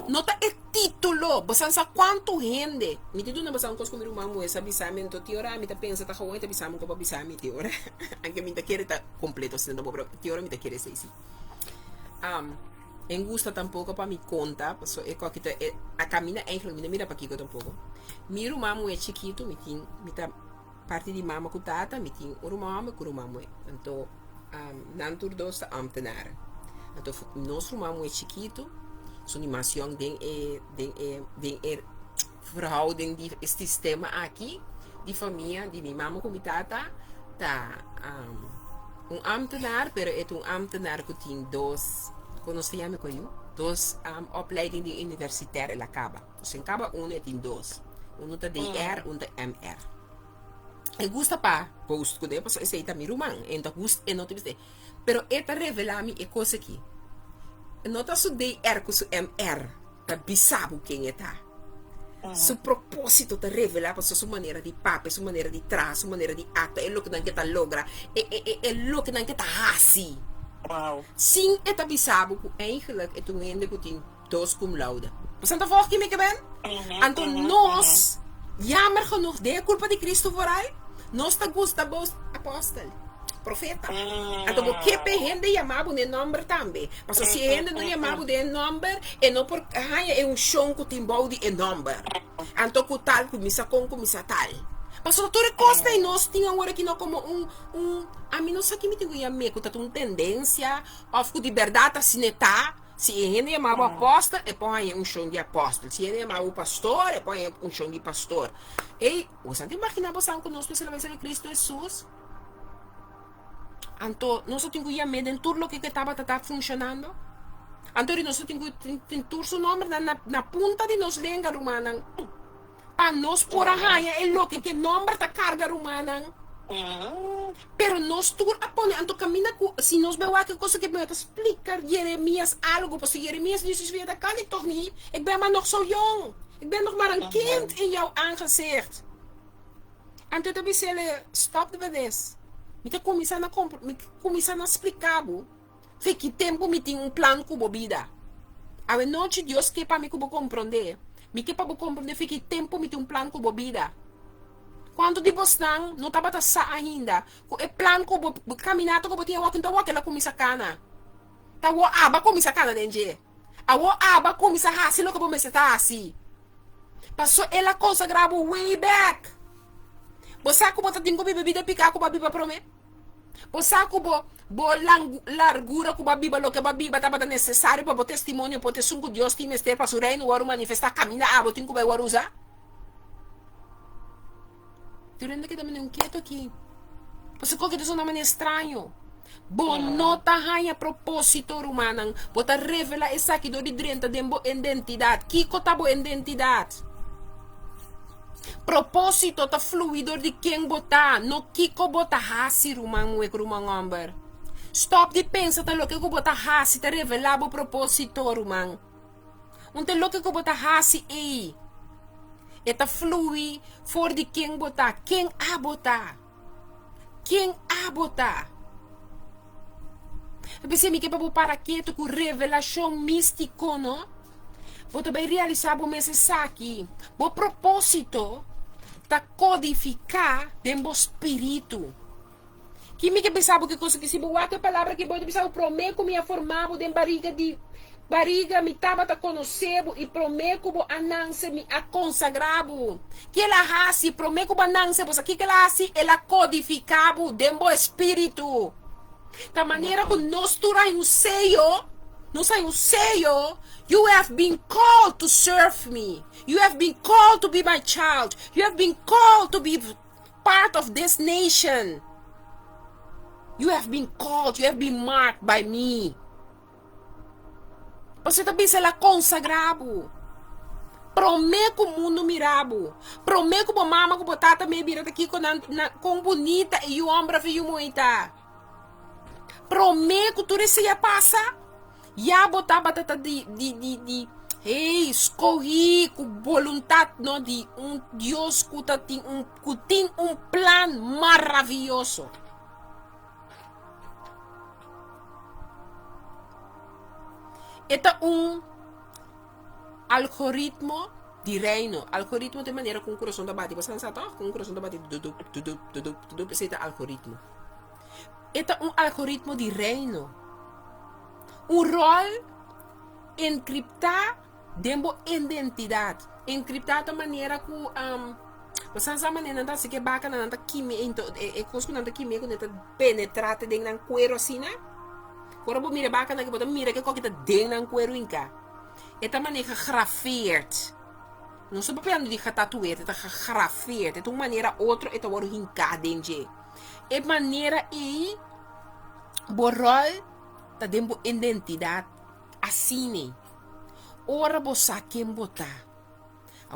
No ta e título. Boso sa kuantu hende. Mi ta duna boso un kos ku mi ruman muhé sa bisa mi, anto tin ora mi ta pensa ta gewoon e ta bisa mi ku pa bisa mi tin ora. Anke mi ta kere ta kompleto asina tampoco, pero tin ora mi ta kere esei si. En gusta tampoco pa mi conta, paso e koki ta e a camina eigenlijk mi no mira pakico tampoco. Mi ruman muhe chikito mi tin mi ta parti di mama cu tata mi tin un ruman homber cu ruman muhe. Anto nan tur dos ta ambtenaren. Anto nos ruman muhe chikito su di mas yong den e den e den e verhouding di e sistema aki di famia di mi mama cu mi tata ta un ambtenaar pero e ta un ambtenaar cu tin dos con nos ta yama cu ayu dos opleiding di universitair el a caba nos a caba uno e tin dos uno ta DR uno ta MR e gusta pa boast cu ne pasobra esey ta mi ruman e no ta gusta e no ta bisa pero e ta revela mi e cos aki no ta su DR cu su MR ta bisa bo ken e ta. Su propósito ta revelá pasobra su manera di papia, su manera di traha, su manera di aktua, e lokenan ke ta logra, e e e e lokenan ke ta hasi. Wow. Sin e ta bisa bo ku eigenlijk e ta un hende ku tin dos cum laude. Bo ta volg kimi ke ben? Anto nos, jammer genoeg, den e kulpa di Cristo vooral, nos ta gusta bo apòstel, profeta. Anto bo ke p'e hende yama bo n'e nòmber tambe. Pasobra si e hende no yama bo den e nòmber, e no por haña e unshon ku tin bou di e nòmber. Anto ku tal kuminsá kon kuminsá tal. Pasobra tur e kosnan ei nos tin awor aki no komo un un ami no sa ki mi tin ku yam'é ku ta un tendensia òf ku di bèrdat asina e ta. Si e hende yama bo apòstel, e por haña e unshon di apòstel. Si e hende yama bo pastor, e por haña e unshon di pastor. Ei, bo sa ta imaginá bo san ku nos mester a bai serka Kristu Hesus? Anto nos a tin ku yam'é den tur loke ku e tabata ta funshonando. Anto di nos a tin ku tin tur su nòmbernan na na punta di nos lenga, rumannan, pa nos por a haña e loke ku e nòmber ta karga, rumannan. Pero nos tur a pone anto kaminda ku si nos bai wak e kos aki bo ta splika Jeremias algu, pasobra Jeremias di su vida kan ik tòg ni, ik ben maar nog zo jong, ik ben nog maar een kind in jouw aangezicht. Anto e ta bis'el, Stop de bedes. Mi ta kuminsá na kompr, mi kuminsá na spliká bo fe ki tempu mi tin un plan ku bo bida. Awe nochi Dios ke pa mi ku bo komprondé. Mi ke pa bo komprondé fe ki tempu mi tin un plan ku bo bida. Kuantu di bosnan no tabata sa ainda ku e plan ku bo kaminata ku bo tin awor, ku no ta awor ku el a kuminsá kana? Ta awor aba kuminsá kana den dje. Awor abo a kuminsá hasi loke bo mester ta hasi. Paso el a konsagrá bo way back. Bo sa ku bo ta tin ku biba bida piká ku bo a biba promé? Bo sa ku bo bo largura ku bo a biba loke bo a biba tabata nesesario pa bo testimonio por ta esun ku Dios tin mester pa su reino wòrdu manifestá kaminda abo tin ku bai wòrdu usá? Tur hende keda mane un ketu aki. Pasobra koke ta sona mane straño. Bo no ta haña propósito, rumannan. Bo ta revelá esaki dor di drenta den bo identidat. Kiko ta bo identidat? Propósito ta flui dor di ken bo ta, no kiko bo ta hasi, ruman muhé ku ruman hòmber. Stòp di pensa ta loke ku bo ta hasi ta revelá bo propósito, ruman. Un ta loke ku bo ta hasi ei. E ta flui for di ken bo ta, ken abo ta. Ken abo ta. Ta p'esei mi ke pa bo para ketu ku revelashon místiko, no? Bo ta bai realisá bo mes esaki. Bo propósito ta kodifiká den bo spiritu. Ki mi ke bisa bo ki cosa ki si bo wak e palabra ki bo ta bisa bo prome ku mi a forma bo den bariga di bariga mi tabata konosé bo i prome ku bo a nanse mi a konsagrá bo. Ki el a hasi prome ku bo a nanse bo sa kiko el a hasi? El a kodifiká bo den bo espíritu. Ta manera ku nos tur hay un seyo, nos hay un seyo, you have been called to serve me, you have been called to be my child, you have been called to be part of this nation. You have been called, you have been marked by me. Pasobra ta bisa el a konsagrá bo. Promé ku mundu mira bo, promé ku bo mama ku bo tata mei bira ta kiko nan nan kon bunita e yu hòmber òf e yu muhé ta. Promé ku tur esei a pasa, ya bo tabata ta di di di di hey skohí ku boluntat no di un Dios ku ta tin un ku tin un plan maravioso. E ta un algoritmo di reino. Algoritmo ta e manera ku un kurason ta bati. Bo sa sa tòg? Ku un kurason ta bati dudup, dudup, dudup, dudup. Esei ta algoritmo. E ta un algoritmo di reino. Un ròl enkriptá den bo identidat. Enkriptá ta manera ku bo sa sa manera nan ta hasi ku e bakanan nan ta kime e kos ku nan ta kime ku nan ta penetrá te den nan kueru asina. Ora bo mira e bakanan aki bo ta mira ke koki ta den nan kueru hinká. E ta manera gegrafeerd. Nos ta papiando di getatoeerd, e ta gegrafeerd. E ta un manera otro e ta wòrdu hinká den dje. E manera ei bo ròl ta den bo identidat asina. Ora bo sa ken bo ta.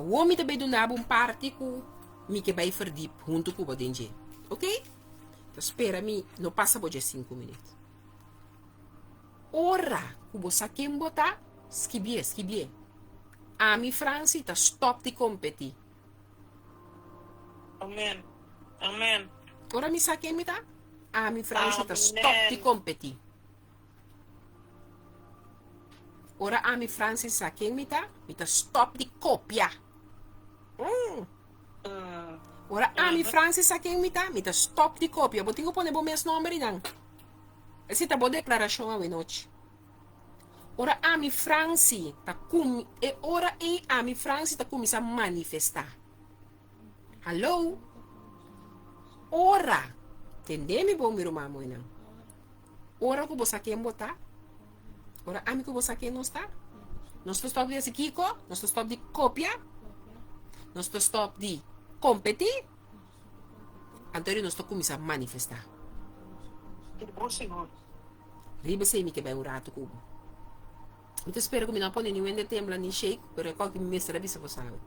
Awor mi ta bai duna bo un parti ku mi ke bai verdiep huntu ku bo den dje. Ok? Ta spera mi no pasa bo dje sinku minüt. Ora ku bo sa ken bo ta, skibié, skibié. Ami, Franci, ta stòp di kompetí. Amen. Amen. Ora mi sa ken mi ta, ami, Franci, ta stòp di kompetí. Ora ami, Franci, sa ken mi ta, mi ta stòp di kopia. Mm. Ora ami, Franci, sa ken mi ta, mi ta stòp di kopia. Bo tin ku pone bo mes nòmber einan. Esei ta bo deklarashon awenochi. Ora ami Franci ta kum e ora ei ami Franci ta kuminsá manifestá. Hallo! Ora, tende mi bon mi ruman moinan. Ora ku bo sa ken bo ta, ora ami ku bo sa ken nos ta, nos ta stòp di hasi kiko? Nos ta stòp di kopia, nos ta stòp di kompetí. Anto nos ta kuminsá manifestá. Sigur, sigur. Riba esei mi ke bai un ratu ku bo. Mi ta spera ku mi no a pone niun hende tembla ni shake, pero e kòke mi mester a bisa bo sabi.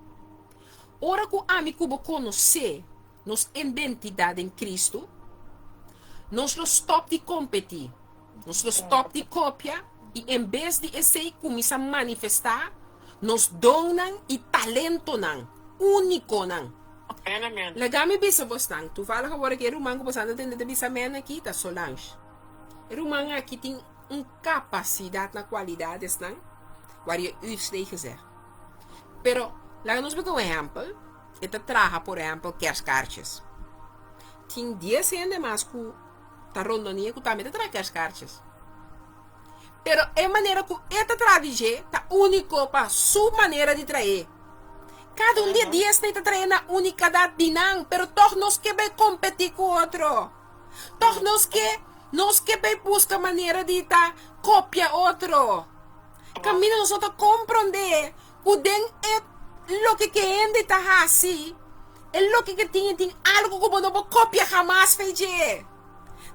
Ora ku ami ku bo konosé nos identidat den Kristu, nos lo stòp di kompetí, nos lo stòp di kopia i en bes di esei kuminsá manifestá nos donnan i talentonan únikonan. Amen, amen. Laga mi bisa bosnan, toevallig awor aki e ruman ku bosan ta tende ta bisa amen aki ta Solange. E ruman aki tin un kapasidat na kualidadesnan waar je uits tegen zegt. Pero laga nos bika un ehèmpel, e ta traha por ehèmpel kerstkaartjes. Tin dies hende mas ku ta rondonia ku tambe ta traha kerstkaartjes. Pero e manera ku e ta traha di dje ta úniko pa su manera di traé. Kada un di e diesnan ta traé na unikadat di nan, pero tòg nos ke bai kompetí ku otro. Tòg nos ke nos ke bai buska manera di ta kopia otro. Kaminda nos no ta komprondé ku den e loke ku e hende ta hasi, e loke ku e tin, e tin algu ku bo no por kopia hamas fe dje.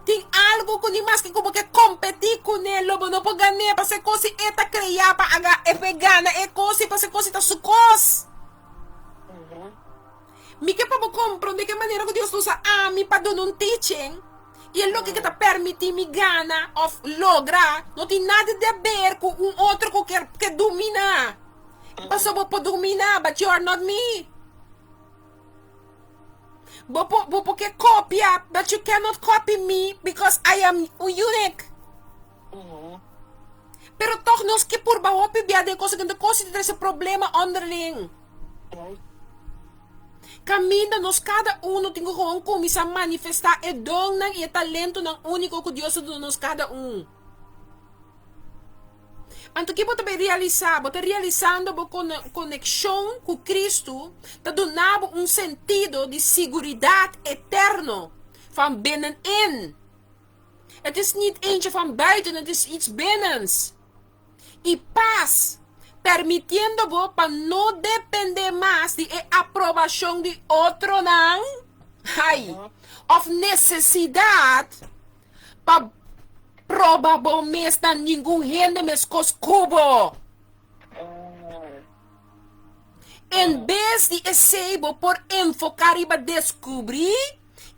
Tin algu ku ni maske ku bo ke kompetí kuné lo bo no por gan'é pas'e kos si e ta kreá pa aga e por gana e kos si pas'e kos si ta su kos. Mi ke pa bo komprondé ke manera ku Dios ta usa ami pa duna un teaching i e loke ke ta permití mi gana òf logra no tin nada di aber ku un otro ku ke ke dominá. Pasobra bo por dominá but you are not me. Bo por bo por ke kopia but you cannot copy me because I am unique. Pero tog nos ke purba hopi bia den cosa kende cosa ta trese problema onderling. Kaminda nos kada uno tin ku gewoon kuminsá manifestá e donnan i e talentonan úniko ku Dios a duna nos kada un. Anto ki bo ta bay realisá? Bo ta realisando bo konekshon ku Kristu ta duna bo un sentido di siguridat eterno van binnenin. Het is niet eentje van buiten, het is iets binnens. I pas, permitiendo bo pa no dependé mas di e aprobashon di otronan, ai, òf nesesidat pa Proba bo mes na ningun hende meskos ku bo. En bes di esei bo por enfoká riba deskubrí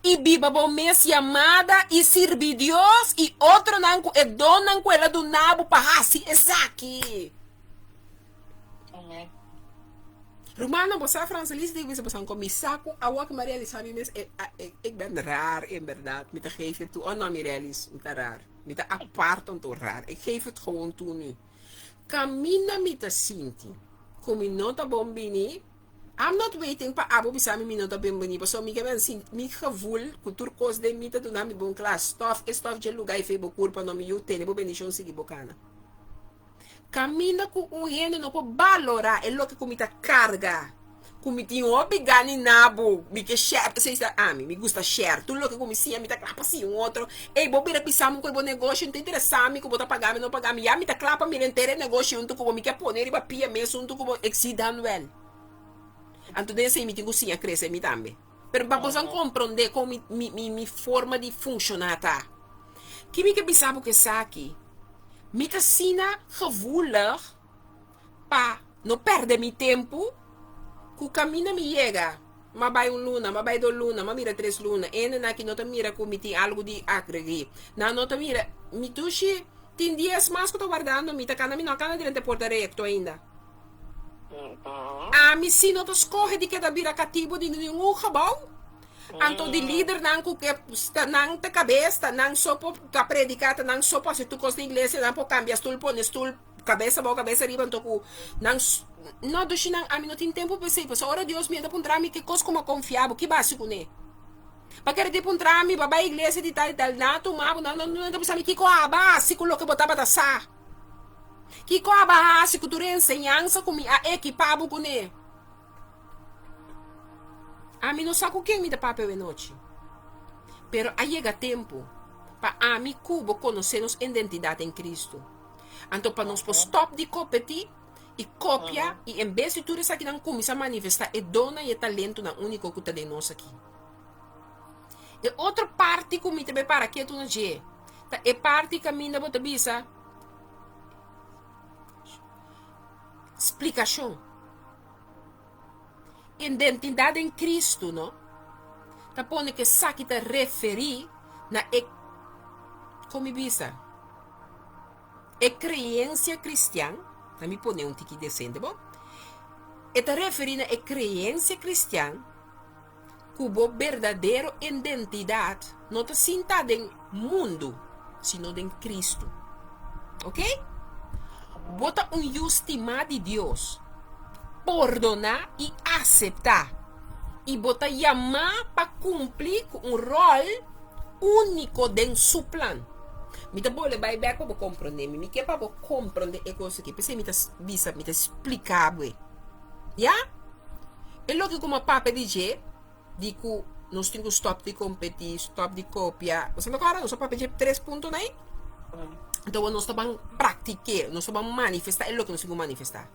i biba bo mes yamada i sirbi Dios i otronan ku e donnan ku el a duna bo pa hasi esaki. Rumannan, bo sa Francelis di bisa boso mi sa ku awor ku mi a realisa mi mes ik ben raar in berdad. Mi ta geef het toe. Oh no, mi realis, mi ta raar. Mi ta apart om to raar. Ik geef het gewoon toe nu. Kaminda mi ta sinti ku mi no ta bon bini, I'm not waiting pa abo bisa mi mi no ta bon bini, pasobra mi ke ben sinti mi gevoel ku tur kos den mi ta duna mi bon kla. Stof e stof dje luga i fe bo kurpa no mi yu tene bo bendishon sigui bo kana. Kaminda ku un hende no por balorá e loke ku mi ta karga, ku mi tin hopi gana i nabu, mi ke share, esei ta ami, mi gusta share, tur loke ku mi siña mi ta kla pa siña un otro, ey bo bira bisa mi ku e bo negoshi no ta interesá mi ku bo ta paga mi no paga mi, ya mi ta kla pa mira henter e negoshi huntu ku bo, mi ke pone riba pia mes huntu ku bo, ek si dan wèl. Anto den esei mi tin ku siña krese mi tambe. Pero pa boso komprondé kon mi mi mi forma di funshoná ta. Ki mi ke bisa bo ku esaki? Mi ta asina gevoelig pa no pèrdè mi tempu ku kaminda mi yega, m'a bai un luna, m'a bai dos luna, m'a mira tres luna, e hendenan aki no ta mira ku mi tin algu di agregí. Nan no ta mira, mi dushi tin dies mas ku ta wardando mi, ta kanda mi no a kanda drenta e porta rekto ainda. Ami si no ta skohe di keda bira katibu di ningun gebou, anto di lidernan ku ke ta nan ta kabes, ta nan so por ta prediká, ta nan so por hasi tur kos den iglesia, nan por kambia stul pone stul kabes abou kabes ariba, anto ku nan no dushi nan, ami no tin tempu pa esei, pasobra ora Dios mi ta puntra mi ke kos ku mi a konfia bo, ki basi kuné? Ba kere di puntra mi, ba bai iglesia di tal i tal, nan a tuma bo, nan nan ta bisa mi kiko a basi ku loke bo tabata sa? Kiko a ba hasi ku tur e enseñansa ku mi a ekipá bo kuné? Ami no sa ku ken mi ta papia awenochi, pero a yega tempu pa ami ku bo konosé nos identidat den Kristu. Anto pa nos por stòp di kompetí i kopia i en bes di tur esakinan kuminsá manifestá e donnan i e talentonan úniko ku ta den nos aki. E otro parti ku mi ta bai para ketu na dje ta e parti kaminda bo ta bisa splikashon. Identidat den Kristu no ta pone ku esaki ta referí na e, kon mi bisa, e kreensia kristian, na mi pone un tiki desente bo, e ta referí na e kreensia kristian ku bo berdadero identidat no ta sinta den mundu, sino den Kristu. Ok? Bo ta un yu stimá di Dios, pordoná i aseptá, i bo ta yamá pa kumpli ku un ròl úniko den Su plan. Mi ta bole bai bek pa bo komprondé mi. Mi ke pa bo komprondé e kos aki. P'esei mi ta bisa, mi ta splika bo e. Ya? E loke ku mi a papia di dje, di ku nos tin ku stòp di kompetí, stòp di kopia. Bo sa ta kòrda? Nos a papia dje tres puntonan ei. Anto nos ta ban praktik'é, nos ta ban manifestá e loke nos tin ku manifestá.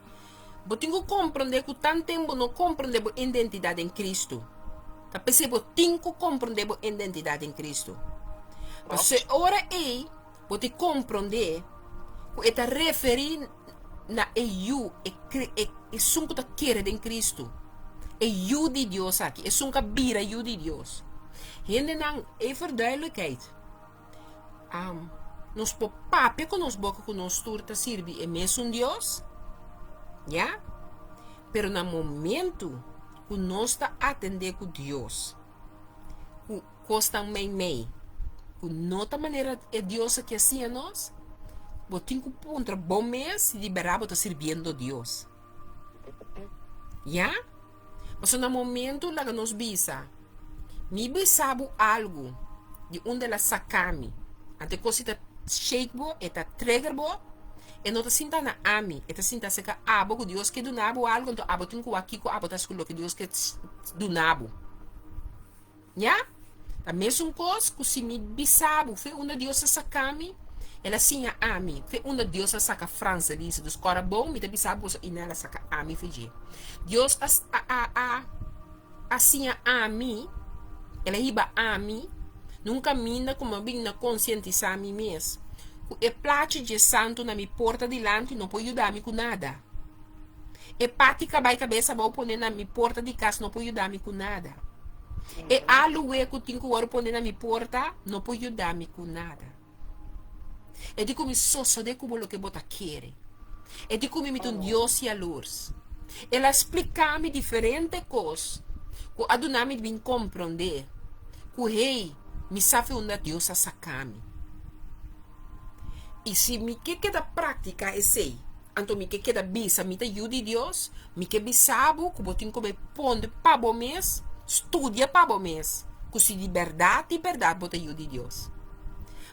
Bo tin ku komprondé ku tanten bo no komprondé bo identidat den Kristu. Ta p'esei bo tin ku komprondé bo identidat den Kristu. Pasobra e ora ei bo tin komprondé ku e ta referí na e yu, e e esun ku ta kere den Kristu, e yu di Dios aki, esun ku a bira yu di Dios. Hendenan, e verduidelijkheid. Nos por papia ku nos boka ku nos tur ta sirbi e mesun Dios, ya, pero na momentu ku nos ta atendé ku Dios ku kosnan meimei ku no ta manera e Dios a ke siña nos, bo tin ku puntra bo mes si di bèrdat bo ta sirbiendo Dios. Ya? Pasobra na momento laga nos bisa, Mi bisa bo algu di unda el a saka mi. Anto e kos si ta shake bo, e ta trigger bo, e no ta sinta na ami, e ta sinta aserka abo ku Dios ke duna bo algu, anto abo tin ku wak kiko abo ta hasi ku loke Dios ke duna bo. Ya? Ta mesun kos ku si mi bisa bo fe unda Dios a saka mi, El a siña ami fe unda Dios a saka Frans Elise. Dus kòrda bon, mi ta bisa boso i nan el a saka ami fe dje. Dios a a a a a siña ami, El a hiba ami na un kaminda ku mi a bin na konsientisá mi mes ku e plachi dje santu na mi porta dilanti no por yuda mi ku nada. E pati kabai kabes abou pone na mi porta di kas no por yuda mi ku nada. E aloe ku tin ku wòrdu pone na mi porta no por yuda mi ku nada. E di ku mi sosodé ku bo loke bo ta kere. E di ku mi mi ta un Dios yalurs. El a splika mi diferente kos ku a duna mi bin komprondé ku hey, mi sa fi unda Dios a saka mi. I si mi ke keda praktiká esei, anto mi ke keda bisa mi ta yu di Dios, mi ke bisa bo ku bo tin ku bai pone pa bo mes, studia pa bo mes, ku si di bèrdat di bèrdat bo ta yu di Dios.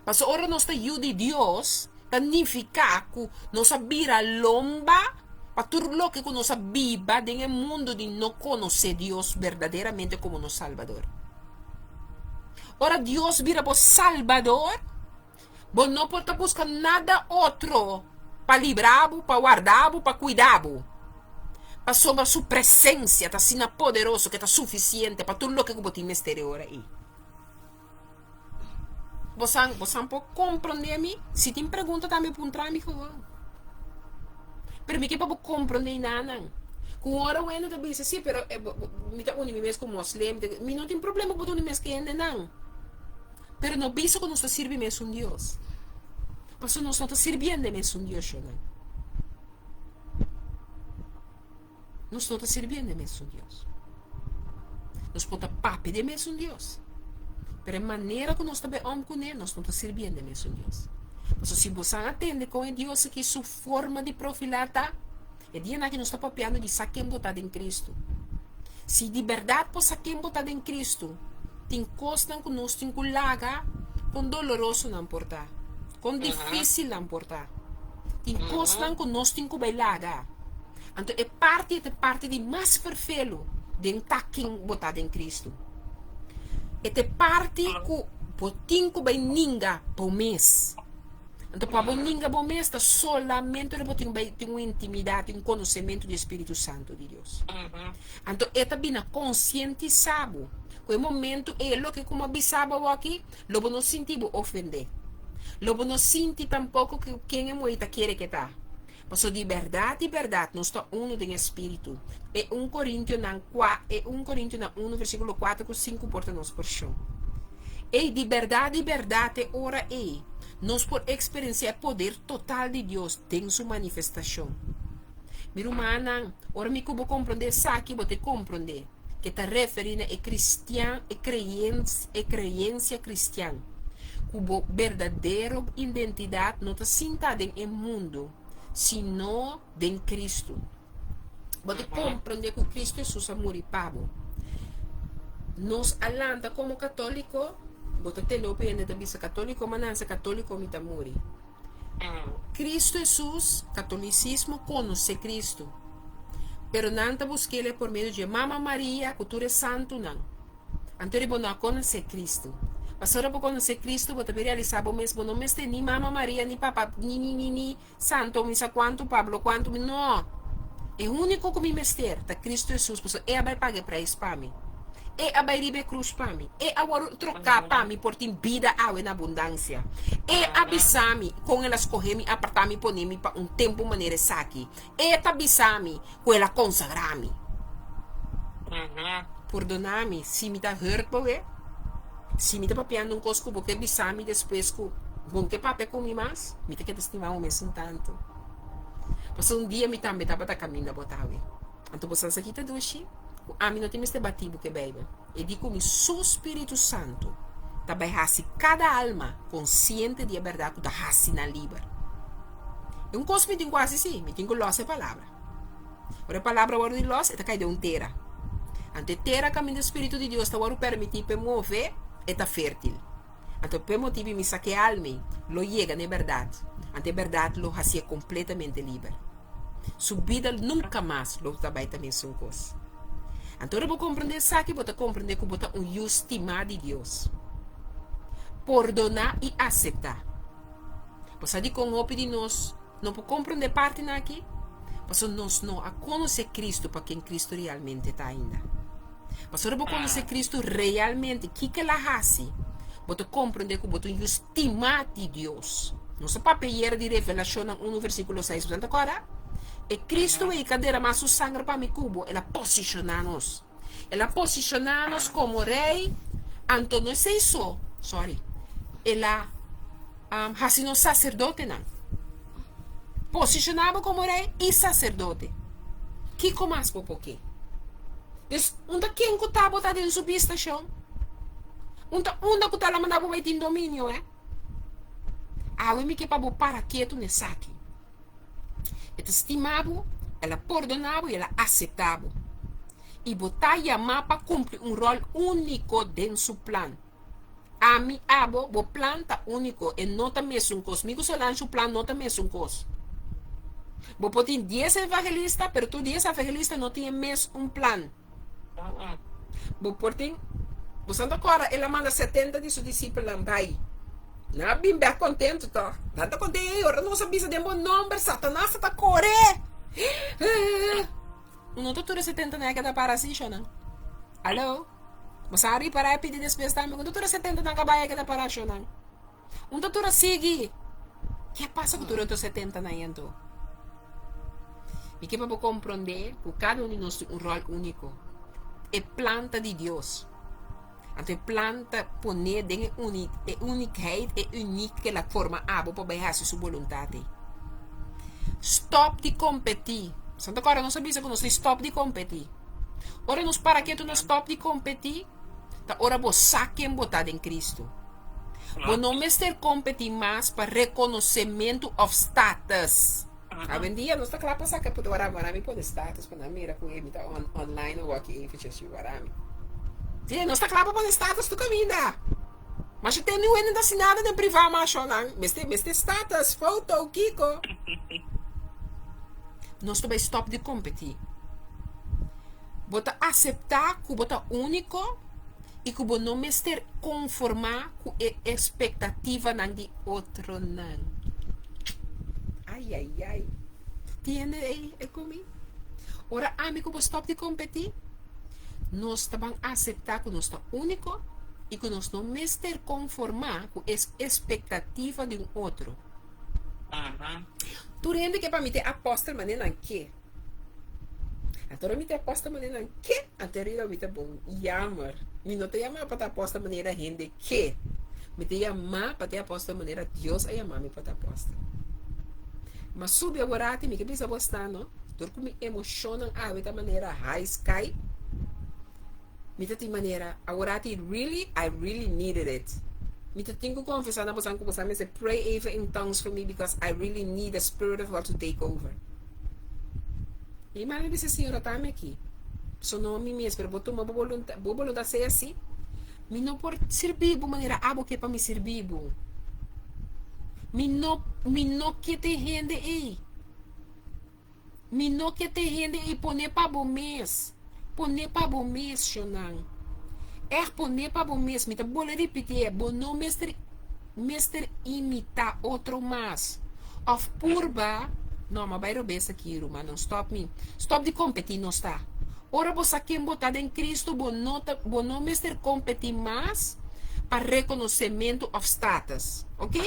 Pasobra ora nos ta yu di Dios, ta nifiká ku nos a bira lomba pa tur loke ku nos a biba den e mundu di no konosé Dios berdaderamente komo nos Salbador. Ora Dios bira bo Salbador, bo no por ta buska nada otro pa libra bo, pa warda bo, pa kuida bo. Pasobra su presensia ta asina poderoso ke ta sufisiente pa tur loke ku bo tin mester e ora ei. Bosan, bosan por komprondé mi? Si tin pregunta tambe puntra mi gewoon. Pero mi ke pa bo komprondé nanan. Ku un ora wende ta bisa, sí, pero eh, bo, bo, mi ta uni mi mes ku moslim. Mi no tin problema ku bo ta uni mes ku hendenan. Pero no bisa ku nos ta sirbi mesun Dios. Pasobra nos no ta sirbiendo e mesun Dios, shonnan. Nos no ta sirbiendo e mesun Dios. Nos por ta papia di e mesun Dios, pero e manera ku nos ta bai om kuné, nos no ta sirbiendo e mesun Dios. Pasobra si bo san a tende kon e Dios aki su forma di profilá ta, e dianan aki nos ta papiando di sa ken bo ta den Kristu. Si di bèrdat bo sa ken bo ta den Kristu, tin kosnan ku nos tin ku laga, kon doloroso nan por ta, kon difísil nan por ta. Tin kosnan ku nos tin ku bai laga. Anto e parti e ta e parti di mas ferfelu den ta ken bo ta den Kristu. E ta e parti ku bo tin ku bai ninga bo mes. Anto pa bo ninga bo mes ta solamente ora bo tin bai tin un intimidat, tin un konosementu di e Spiritu Santu di Dios. Anto e ta bini a konsientisá bo ku e momentu ei e loke ku mi a bisa bo awoki lo bo no sinti bo ofendé. Lo bo no sinti tampoko ku ken e muhé ta kere ke ta. Pasobra di bèrdat, di bèrdat, nos ta unu den e spiritu. E un Korintionan kua, e un Korintionan unu versíkulo kuater ku sinku por ta nos porshon. Ei, di bèrdat, di bèrdat, e ora ei, nos por eksperensiá e poder total di Dios den su manifestashon. Mi rumannan, ora mi ku bo komprondé esaki, bo ta komprondé ke ta referí na e kristian, e kreyens, e kreyensia kristian, ku bo berdadero identidat no ta sinta den e mundu, sino den Kristu. Bo ta komprondé ku Kristu Hesus a muri pa bo. Nos a lanta komo katóliko. Bo ta tende hopi hende ta bisa katoliko mi a nase, katoliko mi ta muri. Kristu Hesus, katolisismo konosé Kristu, pero nan ta busk'el por medio dje Mama Maria ku tur e santunan. Anto ri bo no a konosé Kristu. Pasobra bo konosé Kristu bo ta bin realisá bo mes bo no mester ni Mama Maria ni Papa ni ni ni ni Santo mi sa kuantu Pablo kuantu mi no! E úniko ku mi mester ta Kristu Hesus pasobra e a bai paga e preis pa mi. E a bai riba e krus pa mi. E a wòrdu troká pa mi por tin bida awe na abundansia. E a bisa mi kon el a skohe mi, apartá mi, pone mi pa un tempu manera esaki. E ta bisa mi ku el a konsagrá mi. Pordoná mi si mi ta hurt bo e, si mi ta papiando un kos ku bo ke bisa mi despues ku bo no ke papia ku mi mas, mi ta keda stima bo mesun tantu. Pasobra un dia mi tambe tabata kaminda bo ta awe. Anto bo sa esaki ta dushi? Ku ami no tin mester bati bo ku e Beibel. E di ku mi su Spiritu Santu ta bai hasi kada alma konsiente di e bèrdat ku ta hasi nan liber. E un kos mi tin ku hasi si, mi tin ku lòs e palabra. Ora e palabra wòrdu di lòs, e ta kai den un tera. Anto e tera kaminda e Spiritu di Dios ta wòrdu permití pa e move, e ta fértil. Anto p'e motibu mi sa ku e alma ei lo yega na e bèrdat, anto e bèrdat lo hasié kompletamente liber. Su bida nunka mas lo ta bai ta mesun kos. Anto ora bo komprendé esaki, bo ta komprendé ku bo ta un yu stimá di Dios. Pordoná i aseptá. Bo sa dikon hopi di nos no por komprendé partinan aki? Pasobra nos no a konosé Kristu pa ken Kristu realmente ta ainda. Pasobra ora bo konosé Kristu realmente, kiko el a hasi, bo ta komprendé ku bo ta un yu stimá di Dios. Nos a papia ayera di Revelashonnan unu versíkulo seis, bo ta kòrda? E Kristu ei ku a deramá su sanger pa mi ku bo, el a posishoná nos. El a posishoná nos komo rei, anto no esei so, sorry, el a hasi nos saserdotenan. Posishoná bo komo rei i saserdote. Kiko mas bo por ke? Dus, un ta ken ku ta bo ta den su bista, shon? Un ta unda ku ta la manda bo bai tin dominio, eh? Awe mi ke pa bo para ketu na esaki. E ta stima bo, el a pordona bo i el a asepta bo. I bo ta yamá pa kumpli un ròl úniko den su plan. Ami, abo, bo plan ta úniko, e no ta mesun kos. Mi ku Solange su plan no ta mesun kos. Bo por tin dies evangelista, pero tur dies evangelista no tin e mes un plan. Bo por tin, bo sa ta kòrda el a manda setenta di su disipelnan bai. Nan a bin bèk kontentu tòg. Nan ta konta, Ey, ora nos a bisa den bo nòmber, Satanas ta ta kore! No ta tur e setenta nan a keda para así, shònan. Alo? Bo sa ripará e pidi despues tambe ku no ta tur e setenta nan kabai a keda pará, shònan. Un ta tur a sigui. Ke a pasa ku tur e otro setentanan ei anto? Mi ke pa bo komprondé ku kada un di nos tin un ròl úniko. E plan ta di Dios. Anto e plan ta pon'é den e uni e unikheid, e unik ke el a forma abo pa bai hasi su boluntat ei. Stòp di kompetí. Santa Kòrda nos a bisa ku nos tin stòp di kompetí. Ora nos para ketu na stòp di kompetí, ta ora bo sa ken bo ta den Kristu. Bo no mester kompetí mas pa rekonosementu òf status. Awendia nos ta kla pa saka puta wara wara mi pone status pa nan mira ku e mi ta on online awor aki eventjes yu wara mi. Sí, nos ta kla pa pone status tur kaminda. Masha ten niun hende ta hasi nada den privá masho nan mester mester status, foto, kiko. Nos ta bai stòp di kompetí. Bo ta aseptá ku bo ta úniko i ku bo no mester konformá ku e ekspektativanan di otronan. Ai, ai, ai. Tin hende ei e ku mi? Ora ami ku bo stòp di kompetí, nos ta ban aseptá ku nos ta úniko i ku nos no mester konformá ku e ekspektativa di un otro. Tur hende ke pa mi ta e apòstel manera nan ke. Anto ora mi ta apostel manera nan ke, anto ora mi ta bon. Jammer. Mi no ta yama pa ta apostel manera hende ke. Mi ta yama pa ta apostel manera Dios a yama mi pa ta apostel. Ma subi aworati mi ke bisa bo sta no, dor ku mi emoshonnan awe ta manera high sky. Mi ta tin manera aworati really I really needed it. Mi ta tin ku konfesá na bosan ku bosan mester pray even in tongues for me because I really need the spirit of God to take over. Mi mami bisa Señor ata mi aki. So no mi mes pero bo tuma bo bolunta bo boluntat sea si. Mi no por sirbi bo manera abo ke pa mi sirbi bo. Mi no, mi no ke te hende ei. Mi no ke te hende ei pone pa bo mes. Pone pa bo mes, shonnan. Ègt pone pa bo mes. Mi ta bolbe ripitié, bo no mester mester imitá otro mas òf purba, no, m'a bai robes aki, rumannan, stòp mi. Stòp di kompetí nos ta. Ora bo sa ken bo ta den Cristo, bo no ta, bo no mester kompetí mas pa rekonosementu òf status. Ok?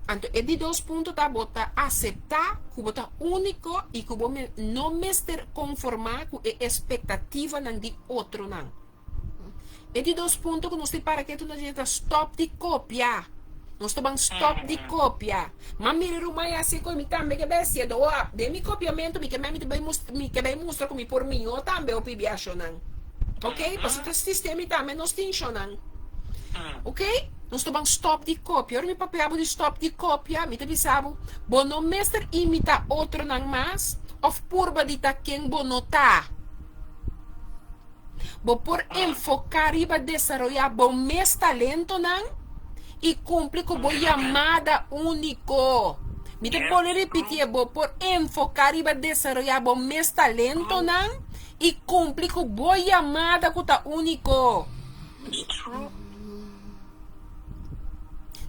Anto e di dos punto ta bo ta aseptá ku bo ta úniko i ku bo no mester konformá ku e espektativanan di otronan. E di dos punto ku nos tin para ketu na dje ta stòp di kopia. Nos ta ban stòp di kopia. M'a mira ruman i hasi ku mi tambe ke bai hasié. Do a den mi kopiamentu mi ke mi ta bai mus mi ke bai mustra ku mi por mihó tambe hopi biashonan. Ok, pasobra ta sistema i tambe nos tin shonan. Ok, nos ta ban stòp di kopia. Ora mi papia bo di stòp di kopia, mi ta bisa bo, bo no mester imitá otronan mas òf purba di ta ken bo no ta. Bo por enfoká riba desaroyá bo mes talentonan i kumpli ku bo yamada úniko. Mi ta bolbe ripitié, bo por enfoká riba desaroyá bo mes talentonan i kumpli ku bo yamada ku ta úniko.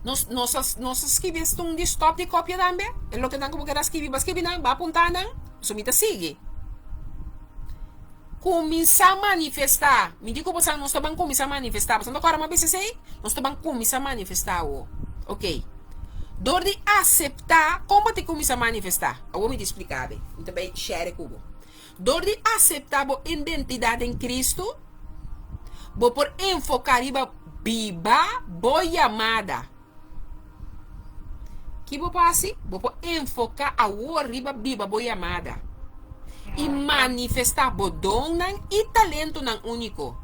Nos, nos a, nos a skibi estun di stòp di kopia tambe. E lokenan ku bo keda skibi, bo a skibi nan, bo a apuntá nan. So mi ta sigui. Kuminsá manifestá. Mi di ku boso nos ta ban kuminsá manifestá. Boso no ta kòrda mi a bisa esei? Nos ta ban kuminsá manifestá awor. Oke. Dor di aseptá, kon bo tin kuminsá manifestá? Awor mi ta splika be. Mi ta bai share ku bo. Dor di aseptá bo identidat den Kristu, bo por enfoká riba biba bo yamada. Ki bo por hasi? Bo por enfoká awor riba biba bo yamada i manifestá bo donnan i talentonan úniko.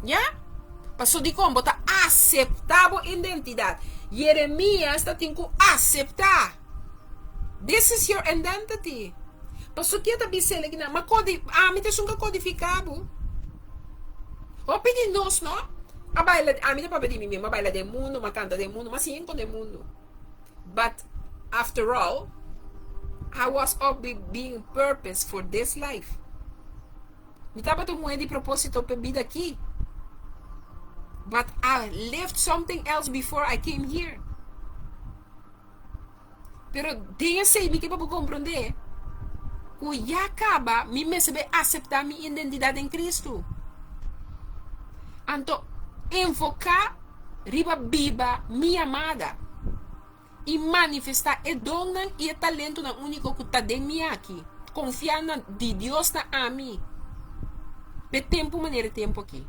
Ya? Pasobra dikon bo ta aseptá bo identidat. Jeremias ta tin ku aseptá. This is your identity. Pasobra ke ta bis'el akinan? Ma kodi, ami ta esun ku a kodifiká bo. Hopi di nos no a baila, ami ta papia di mi mes, m'a baila den mundo, m'a canta den mundo, m'a siña con den mundo. But after all, I was up being purpose for this life. Mi tabata un muher di proposito p'e bida aki. But I lived something else before I came here. Pero den esei mi ke pa bo komprondé ku ya kaba mi mester bai aseptá mi identidat den Kristu. Anto enfoká riba biba mi yamada i manifestá e donnan i e talentonan úniko ku ta den mi aki. Konfiá na di Dios na ami p'e tempu manera e tempu aki.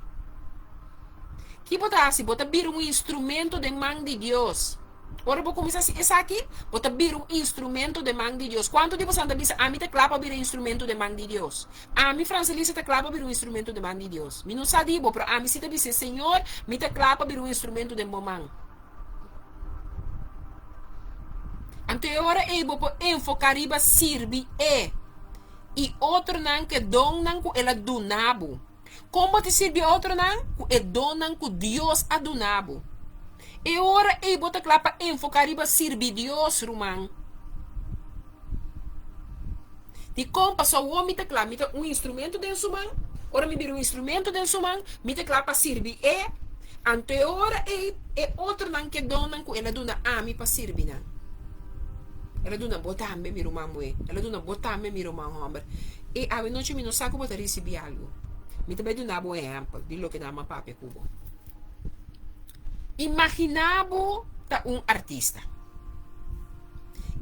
Ki bo ta hasi? Bo ta bira un instrumento den man di Dios. Ora bo kuminsá hasi esaki, bo ta bira un instrumento den man di Dios. Kuantu di boso ta bisa, Ami ta kla pa bira instrumento den man di Dios? Ami, Francelisa, ta kla pa bira un instrumento den man di Dios. Mi no sa di bo, pero ami si ta bisa, Señor, mi ta kla pa bira un instrumento den bo man. Anto e ora ei bo por enfoká riba sirbi E i otronan ku e donnan ku El a duna bo. Kon bo ta sirbi otronan? Ku e donnan ku Dios a duna bo. E ora ei bo ta kla pa enfoká riba sirbi Dios, ruman. Dikon? Pasobra awor mi ta kla, mi ta un instrumento den su man. Ora mi bira un instrumento den su man, mi ta kla pa sirbi e. Anto e ora ei e otronan ke donnan ku el a duna ami pa sirbi nan. El a duna bo tambe, mi ruman muhé. El a duna bo tambe, mi ruman hòmber. E awenochi mi no sa ku bo ta risibí algu. Mi ta bai duna bo un ehèmpel di loke nan a papia ku bo. Imaginá bo ta un artista.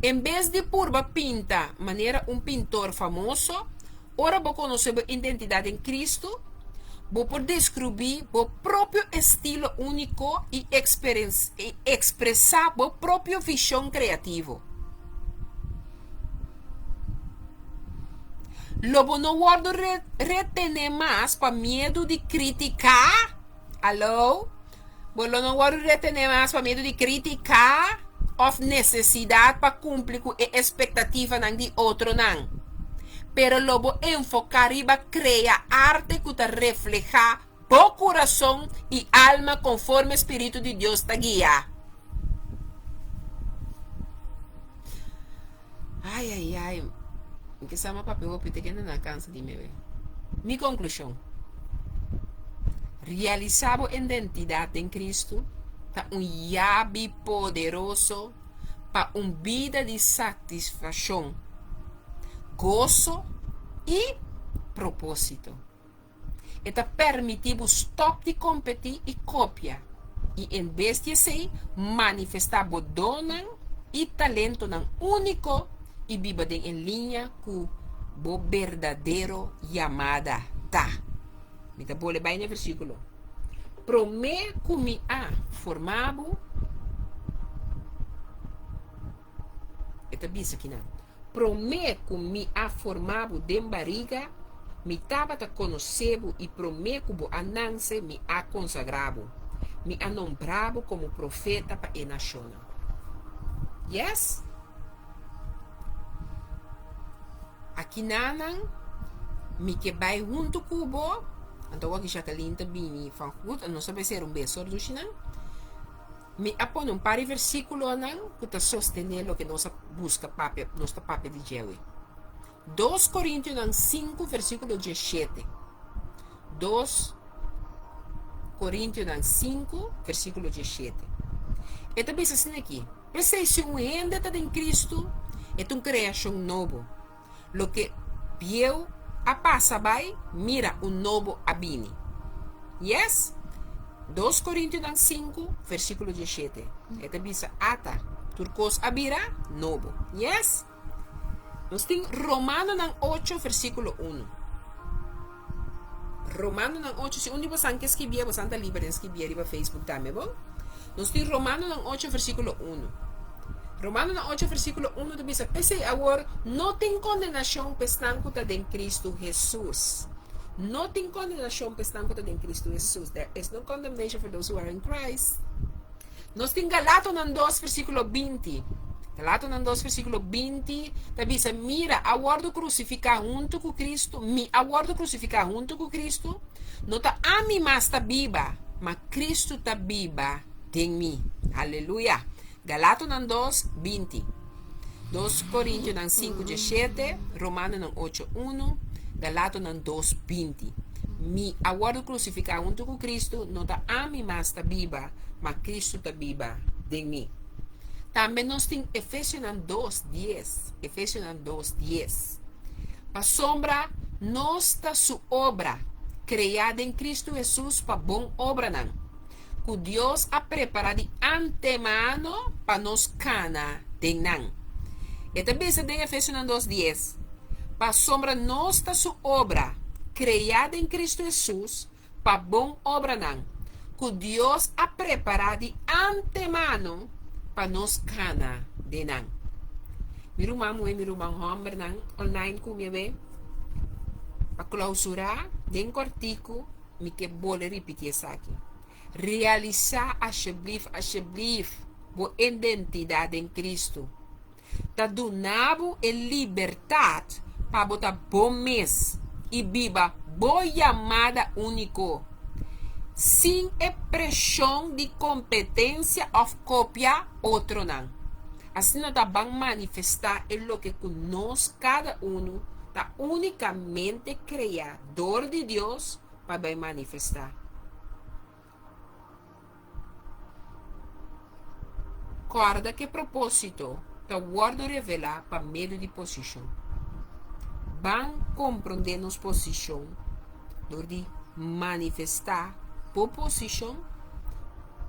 En bes di purba pinta manera un pintor famoso, ora bo konosé bo identidat den Kristu, bo por deskrubí bo propio estilo úniko i ekspresá bo propio vishon kreativo. Lo bo no wòrdu retené mas pa miedu di kritiká? Alo? Bo lo no wòrdu retené mas pa miedu di kritiká òf nesesidat pa kumpli ku e espektativanan di otronan. Pero lo bo enfoká riba krea arte ku ta reflehá. bo kurason i alma konforme spiritu di Dios ta guia. Ai ai ai, mi ke sa ma papia hopi te kende na kansa di mi we. Mi konklushon, Realisá bo identidat den Kristu ta un yabi poderoso pa un bida di satisfakshon, goso i propósito. E ta permití bo stòp di kompetí i kopia i en bes di esei manifestá bo donnan i talentonan úniko i biba den e liña ku bo berdadero yamada ta. Mi ta bole bai na e versíkulo. Promé ku mi a forma bo, e ta bisa kinan, Promé ku mi a forma bo den bariga, mi tabata konosé bo i promé ku bo a nanse mi a konsagrá bo. Mi a nombrá bo komo profeta pa e nashonnan. Yes? Akinanan mi ke bai huntu ku bo. Anto wak Jacqueline ta bini van goed, nos ta bai ser un bes ordushinan. Mi a pone un par di versíkulonan ku ta sostené loke nos a buska papia, nos ta papia di dje awe. Dos Korintionan sinku versíkulo diesshete. Dos Korintionan sinku versíkulo diesshete. E ta bisa asina aki, P'esei si un hende ta den Kristu, e ta un kreashon nobo. Loke bieu a pasa bai, mira, un nobo a bini. Yes! Dos Korintionan sinku, versíkulo diesshete. E ta bisa, Ata, tur kos a bira nobo. Yes! Nos tin Romanonan ocho, versíkulo unu. Romanonan ocho, si un di bosan ke skibié, bosan ta liber den skibié riba Facebook tambe, bon? Nos tin Romanonan ocho, versíkulo unu. Romanonan ocho, versíkulo unu ta bisa, P'esei awor no tin kondenashon pa esnan ku ta den Kristu Hesus. No tin kondenashon pa esnan ku ta den Kristu Hesus. There is no condemnation for those who are in Christ. Nos tin Galatonan dos, versíkulo binti. Galatonan dos, versíkulo binti ta bisa, Mira, a wòrdu krusifiká huntu ku Kristu, mi a wòrdu krusifiká huntu ku Kristu, no ta ami mas ta biba, ma Kristu ta biba den mi. Aleluya! Galatonan dos, binti. Dos Korintionan sinku, diesshete, Romanonan ocho, unu, Galatonan dos, binti. Mi a wòrdu krusifiká huntu ku Kristu, no ta ami mas ta biba, ma Kristu ta biba den mi. Tambe nos tin Efesionan dos, dies, Efesionan dos, dies. Pasobra nos ta su obra, kreá den Kristu Hesus pa bon obranan, ku Dios a prepará di antemano pa nos kana den nan. E ta bisa den Efesionan dos dies, Pasobra nos ta su obra, kreá den Kristu Hesus pa bon obranan, ku Dios a prepará di antemano pa nos kana den nan. Mi ruman muhé, mi ruman hòmbernan online ku mi a be pa klousurá den kòrtiku. Mi ke bole ripiti esaki. Realisá asheblif, asheblif, bo identidat den Kristu. Ta duna bo e libertat pa bo ta bo mes i biba bo yamada úniko, sin e preshon di kompetensia òf kopia otronan. Asina ta ban manifestá e loke ku nos kada unu ta únikamente kreá dor di Dios pa bai manifestá. Kòrda ku e propósito ta wòrdu revelá pa medio di posishon. Ban komprondé nos posishon dor di manifestá bo posishon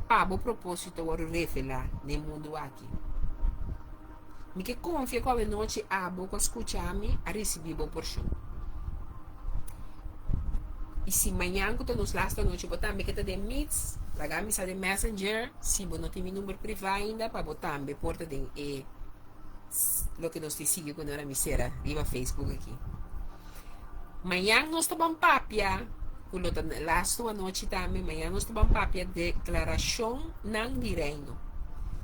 pa bo propósito wòrdu revelá den mundu aki. Mi ke konfia ku awenochi abo ku a skucha mi a risibí bo porshon. I si mañan ku ta nos lastu anochi bo tambe ke ta den mits, laga mi sa den Messenger si bo no tin mi number privá ainda pa bo tambe por ta den e loke nos tin sigui ku no mi sera riba Facebook aki. Mañan nos ta ban papia ku lo ta lastu anochi tambe, mañan nos ta ban papia deklarashonnan di Reino.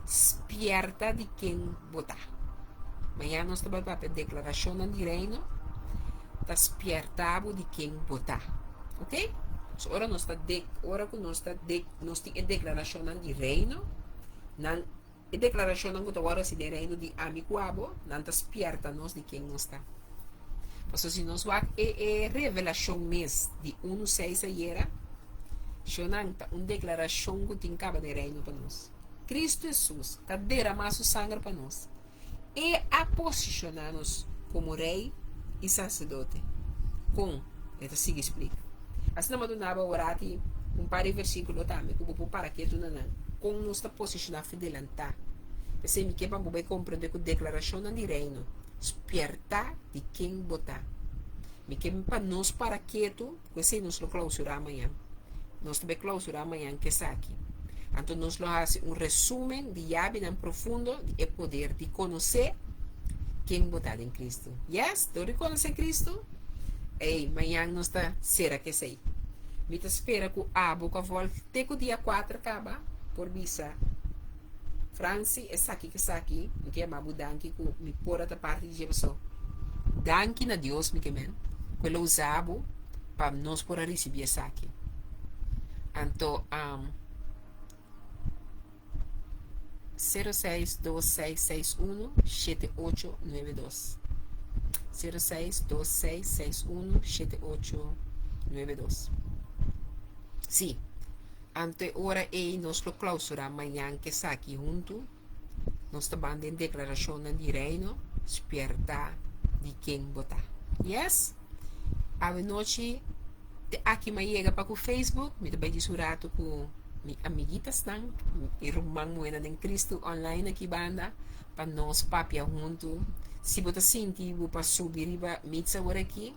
Spierta di ken bo ta. Mañan nos ta bai papia deklarashonnan di Reino, ta spierta bo di ken bo ta. Ok? So ora nos ta dek, ora ku nos ta dek, nos tin e deklarashonnan di Reino, nan e deklarashonnan ku ta wòrdu hasi den Reino di ami ku abo, nan ta spièrta nos di ken nos ta. Pasobra si nos wak e e revelashon mes di unu seis ayera, shonnan ta un deklarashon ku tin kaba den Reino pa nos. Kristu Hesus ta deramá su sanger pa nos. E a posishoná nos komo rei i saserdote. Kon? E ta sigui splika. Asina mi a duna bo aworati un par di versíkulo tambe ku bo por para ketu na nan. Kon nos ta posishoná fi delantá? P'esei mi ke pa bo bai komprendé ku deklarashonnan di Reino spièrtá di ken bo ta. Mi ke pa nos para ketu. Ku esei nos lo klausurá mañan. Nos ta bai klausurá mañan ku esaki. Anto nos lo hasi un resúmen di yabinan profundo di e poder di konosé ken bo ta den Kristu. Yes, dor di konosé Kristu, ei, mañan nos ta sera ku esei. Mi ta spera ku abo ku a vòlg te ku dia kuater kaba por bisa, Franci, esaki ku esaki, mi ke yama bo danki ku mi por a ta parti di dje paso. Danki na Dios, mi ke men, ku el a usa bo pa nos por a risibí esaki. Anto, um, 062661 7892. 062661 7892. Sí. Anto e ora ei nos lo klausurá mañan ku esaki huntu. Nos ta ban den deklarashonnan di Reino, Spièrtá di ken bo ta. Yes! Awe nochi te aki mi a yega pa ku Facebook. Mi ta bai djis un ratu ku mi amiguitasnan, mi ruman muhénan den Kristu online aki banda pa nos papia huntu. Si bo ta sinti bo pa subi riba Meets awor aki,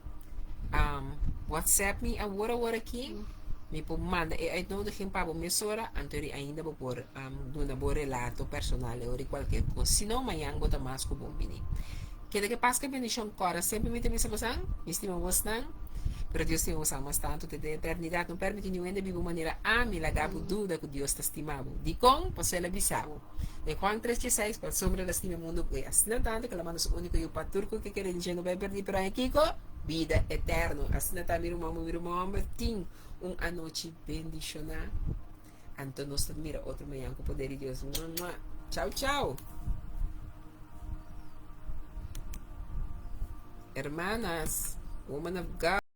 WhatsApp mi awor awor aki. Mi por manda e uitnodiging pa bo mesora, anto eri ainda bo por duna bo relato personal e ora cualkier cos. Si no, mañan bo ta mas cu bon bini. Keda ke pas ke bendicion cora semper mi ta bisa bosan, mi stima bosnan, pero Dios stima bosan mas tanto te den eternidad. No permiti niun hende biba un manera ami laga bo duda cu Dios ta stima bo. Dicon? Pasobra el a bisa bo den Juan tres dieseis, Pasobra el a stima e mundo cu e asina tanto cu el a manda su unico Yu pa tur cu ke kere dje no bay perdi, pero haña kico? Bida eterno. Asina ta mi ruman mi ruman homber tin un anochi bendiciona. Anto nos ta mira otro mañan cu poder di Dios. Mua, mua. Chao, chao. Hermanas, woman of God.